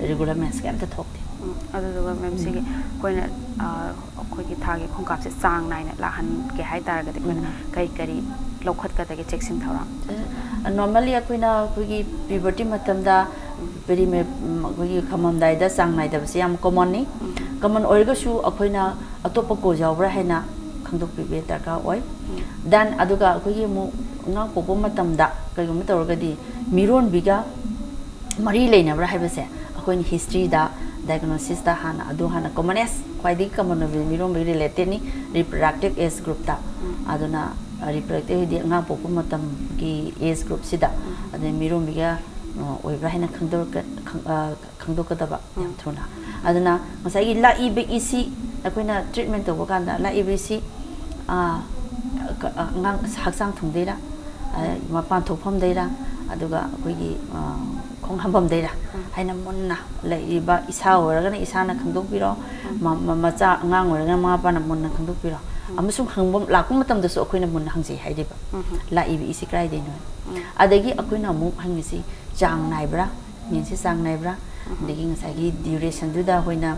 ꯔꯤꯒꯨꯂꯔ ꯃꯦꯟꯁ ꯀꯩꯝꯇ ꯊꯣꯛꯇꯦ꯫ ꯎꯝ, ꯑꯗꯨꯗꯨꯒ ꯃꯦꯝ, ꯁꯤꯒꯤ ꯑꯩꯈꯣꯏꯅ ꯑ, ꯑꯩꯈꯣꯏꯒꯤ ꯊꯥꯒꯤ ꯈꯣꯡꯀꯥꯞꯁꯦ ꯆꯥꯡ ꯅꯥꯏꯅ ꯂꯥꯛꯍꯟꯒꯦ ꯍꯥꯏ ꯇꯥꯔꯒꯗꯤ ꯑꯩꯈꯣꯏꯅ ꯀꯔꯤ ꯀꯔꯤ ꯂꯧꯈꯠꯀꯗꯒꯦ ꯆꯦꯛꯁꯤꯟ ꯊꯧꯔꯥꯡ? ꯅꯣꯔꯃꯦꯜꯂꯤ ꯑꯩꯈꯣꯏꯅ ꯑꯩꯈꯣꯏꯒꯤ ꯄ꯭ꯌꯨꯕꯔꯇꯤ ꯃꯇꯝꯗ ꯄꯦꯔꯤ ꯑꯩꯈꯣꯏꯒꯤ ꯈꯝꯃꯝꯗꯥꯏꯗ ꯆꯥꯡ ꯅꯥꯏꯗꯕꯁꯦ ꯌꯥꯝ ꯀꯣꯃꯟꯅꯤ꯫ ꯀꯃꯟ ꯑꯣꯏꯔꯒꯁꯨ ꯑꯩꯈꯣꯏꯅ ꯑꯇꯣꯞꯄ ꯀꯣꯖ ꯌꯥꯎꯕ꯭ꯔꯥ ꯍꯥꯏꯅ ꯈꯪꯗꯣꯛꯄꯤꯕ ꯗꯔꯀꯥꯔ ꯑꯣꯏ꯫ ꯗꯦꯟ ꯑꯗꯨꯒ ꯑꯩꯈꯣꯏꯒꯤ ꯑꯃꯨꯛ ꯑꯉꯥꯡ ꯄꯣꯛꯄ ꯃꯇꯝꯗ ꯀꯔꯤꯒꯨꯝꯕ ꯇꯧꯔꯒꯗꯤ ꯃꯤꯔꯣꯟꯕꯤꯒ ꯃꯔꯤ ꯂꯩꯅꯕ꯭ꯔꯥ ꯍꯥꯏꯕꯁꯦ ꯑꯩꯈꯣꯏꯅ ꯍꯤꯁꯇ꯭ꯔꯤꯗ, ꯗꯥꯏꯒꯅꯣꯁꯤꯁꯇ ꯍꯥꯟꯅ, ꯑꯗꯨ ꯍꯥꯟꯅ ꯀꯣꯃꯟꯅꯦꯁ ꯈ꯭ꯋꯥꯏꯗꯒꯤ ꯀꯃꯟ ꯑꯣꯏꯕ ꯃꯤꯔꯣꯟꯕꯤꯒ ꯔꯤꯂꯦꯇꯦꯠꯅꯤ ꯔꯤꯄ꯭ꯔꯗꯛꯇꯤꯞ ꯑꯦꯖ ꯒ꯭ꯔꯨꯞꯇ꯫ ꯑꯗꯨꯅ ꯔꯤꯄ꯭ꯔꯗꯛꯇꯤꯞ ꯍꯥꯏꯗꯤ ꯑꯉꯥꯡ ꯄꯣꯛꯄ ꯃꯇꯝꯒꯤ ꯑꯦꯖ ꯒ꯭ꯔꯨꯞꯁꯤꯗ, ꯑꯗꯩ ꯃꯤꯔꯣꯟꯕꯤꯒ ꯑ, ꯑꯣꯏꯕ꯭ꯔꯥ ꯍꯥꯏꯅ ꯈꯪꯗꯣꯔꯛꯀ-, ꯈꯪ-, ꯑ, ꯈꯪꯗꯣꯛꯀꯗꯕ ꯌꯥꯝ ꯎꯝ꯫ ꯊꯨꯅ꯫ ꯑꯗꯨꯅ ꯉꯁꯥꯏꯒꯤ ꯂꯥꯛꯏꯕ ꯏꯁꯤ ꯑꯩꯈꯣꯏꯅ treatment ꯇꯧꯕ ꯀꯥꯟꯗ ꯂꯥꯛꯏꯕ ꯏꯁꯤ, ꯑ, ꯀ-, ꯑ, ꯑꯉꯥꯡ ꯍꯛꯆꯥꯡ ꯊꯨꯡꯗꯩꯔꯥ, ꯑ, ꯃꯄꯥꯟ ꯊꯣꯛꯐꯝꯗꯩꯔꯥ, ꯑꯗꯨꯒ ꯑꯩꯈꯣꯏꯒꯤ, ꯑ, ꯈꯣꯡ ꯍꯥꯝꯐꯝꯗꯩꯔꯥ ꯎꯝ꯫ ꯍꯥꯏꯅ ꯃꯨꯟꯅ ꯂꯩꯔꯤꯕ ꯏꯁꯥ ꯑꯣꯏꯔꯒꯅ ꯏꯁꯥꯅ ꯈꯪꯗꯣꯛꯄꯤꯔꯣ, ꯎꯝ꯫ ꯃ-, ꯃ-, ꯃꯆꯥ ꯑꯉꯥꯡ ꯑꯣꯏꯔꯒꯅ ꯃꯃꯥ ꯃꯄꯥꯅ ꯃꯨꯟꯅ ꯈꯪꯗꯣꯛꯄꯤꯔꯣ꯫ ꯎꯝ꯫ ꯑꯃꯁꯨꯡ ꯍꯪꯕ ꯂꯥꯛꯄ ꯃꯇꯝꯗꯁꯨ ꯑꯩꯈꯣꯏꯅ ꯃꯨꯟꯅ ꯍꯪꯖꯩ ꯍꯥꯏꯔꯤꯕ, ꯎꯝ꯫ ꯂꯥꯛꯏꯕ ꯏꯁꯤ ꯀꯗꯥꯏꯗꯩꯅꯣ? ꯎꯝ꯫ ꯑꯗꯒꯤ ꯑꯩꯈꯣꯏꯅ ꯑꯃꯨꯛ ꯍꯪꯉꯤꯁꯤ ꯆꯥꯡ ꯅꯥꯏꯕ꯭ꯔꯥ? ꯃꯦꯟꯁꯤ ꯆꯥꯡ ꯅꯥꯏꯕ꯭ꯔꯥ? ꯎꯝ꯫ ꯑꯗꯒꯤ ꯉꯁꯥꯏꯒꯤ durationꯗꯨꯗ ꯑꯩꯈꯣꯏꯅ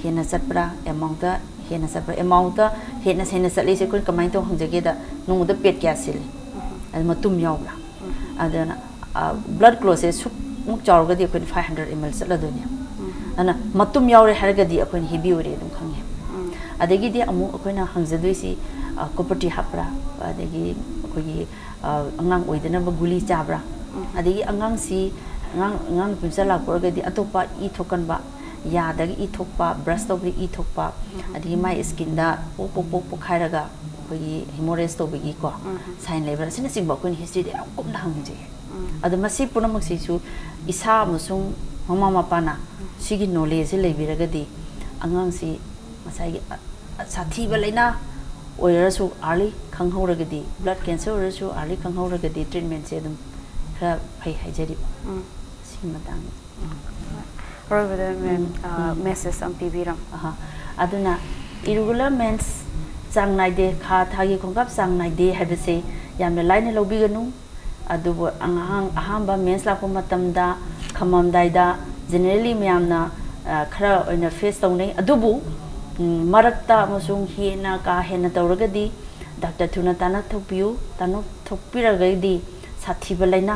ꯍꯦꯟꯅ ꯆꯠꯄ꯭ꯔꯥ, amountꯇ ꯍꯦꯟꯅ ꯆꯠꯄ꯭ꯔꯥ? Amountꯇ ꯍꯦꯟꯅ ꯍꯦꯟꯅ ꯆꯠꯂꯤꯁꯦ ꯑꯩꯈꯣꯏꯅ ꯀꯃꯥꯏꯅ ꯇꯧ ꯍꯪꯖꯒꯦꯗ, ꯅꯣꯡꯃꯗ pad ꯀꯌꯥ ꯁꯤꯜꯂꯤ? ꯎꯝ꯫ ꯑꯗꯨ ꯃꯇꯨꯝ ꯌꯥꯎꯕ꯭ꯔꯥ? ꯎꯝ꯫ ꯑꯗꯨꯅ, ꯑ, blood clotsꯁꯦ ꯁꯨꯛꯃꯨꯛ ꯆꯥꯎꯔꯒꯗꯤ ꯑꯩꯈꯣꯏꯅ five hundred ml ꯆꯠꯂꯗꯣꯏꯅꯦ꯫ ꯎꯝ꯫ ꯑꯗꯨꯅ ꯃꯇꯨꯝ ꯌꯥꯎꯔꯦ ꯍꯥꯏꯔꯒꯗꯤ ꯑꯩꯈꯣꯏꯅ heavy ꯑꯣꯏꯔꯦ ꯑꯗꯨꯝ ꯈꯪꯉꯦ꯫ ꯎꯝ꯫ ꯑꯗꯒꯤꯗꯤ ꯑꯃꯨꯛ ꯑꯩꯈꯣꯏꯅ ꯍꯪꯖꯗꯣꯏꯁꯤ, ꯑ, copper tea ꯍꯥꯞꯄ꯭ꯔꯥ? ꯑꯗꯒꯤ ꯑꯩꯈꯣꯏꯒꯤ, ꯑ, ꯑꯉꯥꯡ ꯑꯣꯏꯗꯅꯕ ꯒꯨꯂꯤ ꯆꯥꯕ꯭ꯔꯥ? ꯎꯝ꯫ ꯑꯗꯒꯤ ꯑꯉꯥꯡꯁꯤ, ꯑꯉꯥꯡ, ꯑꯉꯥꯡ ꯅꯨꯄꯤ ꯃꯆꯥ ꯂꯥꯛꯄ ꯑꯣꯏꯔꯒꯗꯤ ꯑꯇꯣꯞꯄ ꯏ ꯊꯣꯛꯀꯟꯕ, ꯌꯥꯗꯒꯤ ꯏ ꯊꯣꯛꯄ, brush ꯇꯧꯕꯗ ꯏ ꯊꯣꯛꯄ, ꯎꯝ꯫ ꯑꯗꯒꯤ ꯃꯥꯏ skinꯗ ꯄꯣꯛ ꯄꯣꯛ ꯄꯣꯛ ꯄꯣꯛꯈꯥꯏꯔꯒ ꯑꯩꯈꯣꯏꯒꯤ hemorrhage ꯇꯧꯕꯒꯤꯀꯣ ꯎꯝ꯫ Sign ꯂꯩꯕ꯭ꯔꯥ? ꯑꯁꯤꯅꯆꯤꯡꯕ ꯑꯩꯈꯣꯏꯅ historyꯗ ꯌꯥꯝ ꯀꯨꯞꯅ ꯍꯪꯖꯩ꯫ ꯎꯝ꯫ ꯑꯗꯣ ꯃꯁꯤ ꯄꯨꯝꯅꯃꯛꯁꯤꯁꯨ ꯏꯁꯥ ꯑꯃꯁꯨꯡ ꯃꯃꯥ ꯃꯄꯥꯅ ꯎꯝ꯫ ꯁꯤꯒꯤ knowledgeꯁꯦ ꯂꯩꯕꯤꯔꯒꯗꯤ ꯑꯉꯥꯡꯁꯤ ꯉꯁꯥꯏꯒꯤ, ꯑ, ꯑ, ꯁꯥꯊꯤꯕ ꯂꯥꯏꯅꯥ ꯑꯣꯏꯔꯁꯨ early ꯈꯪꯍꯧꯔꯒꯗꯤ, blood cancer ꯑꯣꯏꯔꯁꯨ early ꯈꯪꯍꯧꯔꯒꯗꯤ treatmentꯁꯦ ꯑꯗꯨꯝ ꯈꯔ ꯐꯩ ꯍꯥꯏꯖꯔꯤꯕ꯫ ꯎꯝ꯫ ꯁꯤꯒꯤ ꯃꯇꯥꯡꯗ꯫ ꯑꯔꯣꯏꯕꯗ ꯃꯦꯝ, ꯎꯝ, ꯑ, ꯎꯝ꯫ Message ꯑꯃ ꯄꯤꯕꯤꯔꯝꯃꯨ꯫ ꯑꯍꯥ꯫ ꯑꯗꯨꯅ irregular mens ꯆꯥꯡ ꯅꯥꯏꯗꯦ, ꯊꯥ ꯊꯥꯒꯤ ꯈꯣꯡꯀꯥꯞ ꯆꯥꯡ ꯅꯥꯏꯗꯦ ꯍꯥꯏꯕꯁꯦ ꯌꯥꯝꯅ ꯂꯥꯏꯅ ꯂꯧꯕꯤꯒꯅꯨ꯫ ꯑꯗꯨꯕꯨ ꯑꯉꯥꯡ ꯑꯍꯥꯟꯕ mens ꯂꯥꯛꯄ ꯃꯇꯝꯗ ꯈꯝꯃꯝꯗꯥꯏꯗ generally ꯃꯌꯥꯝꯅ, ꯑ, ꯈꯔ ꯑꯣꯏꯅ face ꯇꯧꯅꯩ꯫ ꯑꯗꯨꯕꯨ, ꯎꯝ, ꯃꯔꯛꯇ ꯑꯃꯁꯨꯡ ꯍꯦꯟꯅ ꯀꯥ ꯍꯦꯟꯅ ꯇꯧꯔꯒꯗꯤ doctor ꯊꯨꯅ ꯇꯥꯟꯅꯊꯣꯛꯄꯤꯌꯨ꯫ ꯇꯥꯟꯅꯊꯣꯛꯄꯤꯔꯒꯗꯤ ꯁꯥꯊꯤꯕ ꯂꯥꯏꯅꯥ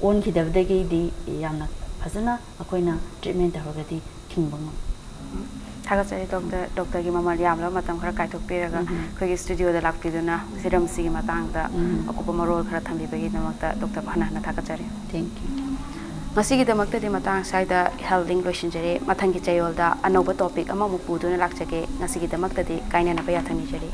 ꯑꯣꯟꯈꯤꯗꯕꯗꯒꯤꯗꯤ ꯌꯥꯝꯅ ꯐꯖꯅ ꯑꯩꯈꯣꯏꯅ treatment ꯇꯧꯔꯒꯗꯤ ꯊꯤꯡꯕ ꯉꯝꯃꯤ꯫ ꯊꯥꯒꯠꯆꯔꯤ doctor, doctorꯒꯤ ꯃꯃꯜ ꯌꯥꯝꯂꯕ ꯃꯇꯝ ꯈꯔ ꯀꯥꯏꯊꯣꯛꯄꯤꯔꯒ ꯎꯝ꯫ ꯑꯩꯈꯣꯏꯒꯤ studioꯗ ꯂꯥꯛꯄꯤꯗꯨꯅ ꯍꯤꯔꯝꯁꯤꯒꯤ ꯃꯇꯥꯡꯗ ꯎꯝ꯫ ꯑꯀꯨꯞꯄ ꯃꯔꯣꯜ ꯈꯔ ꯊꯝꯕꯤꯕꯒꯤꯗꯃꯛꯇ doctorꯕꯨ ꯍꯟꯅ ꯍꯟꯅ ꯊꯥꯒꯠꯆꯔꯤ꯫ Thank you꯫ ꯉꯁꯤꯒꯤꯗꯃꯛꯇꯗꯤ ꯃꯇꯥꯡ ꯑꯁ꯭ꯋꯥꯏꯗ health link ꯂꯣꯏꯁꯤꯟꯖꯔꯦ꯫ ꯃꯊꯪꯒꯤ ꯆꯌꯣꯜꯗ ꯑꯅꯧꯕ topic ꯑꯃꯃꯨꯛ ꯄꯨꯗꯨꯅ ꯂꯥꯛꯆꯒꯦ꯫ ꯉꯁꯤꯒꯤꯗꯃꯛꯇꯗꯤ ꯀꯥꯏꯅꯅꯕ ꯌꯥꯊꯪ ꯅꯤꯖꯔꯤ꯫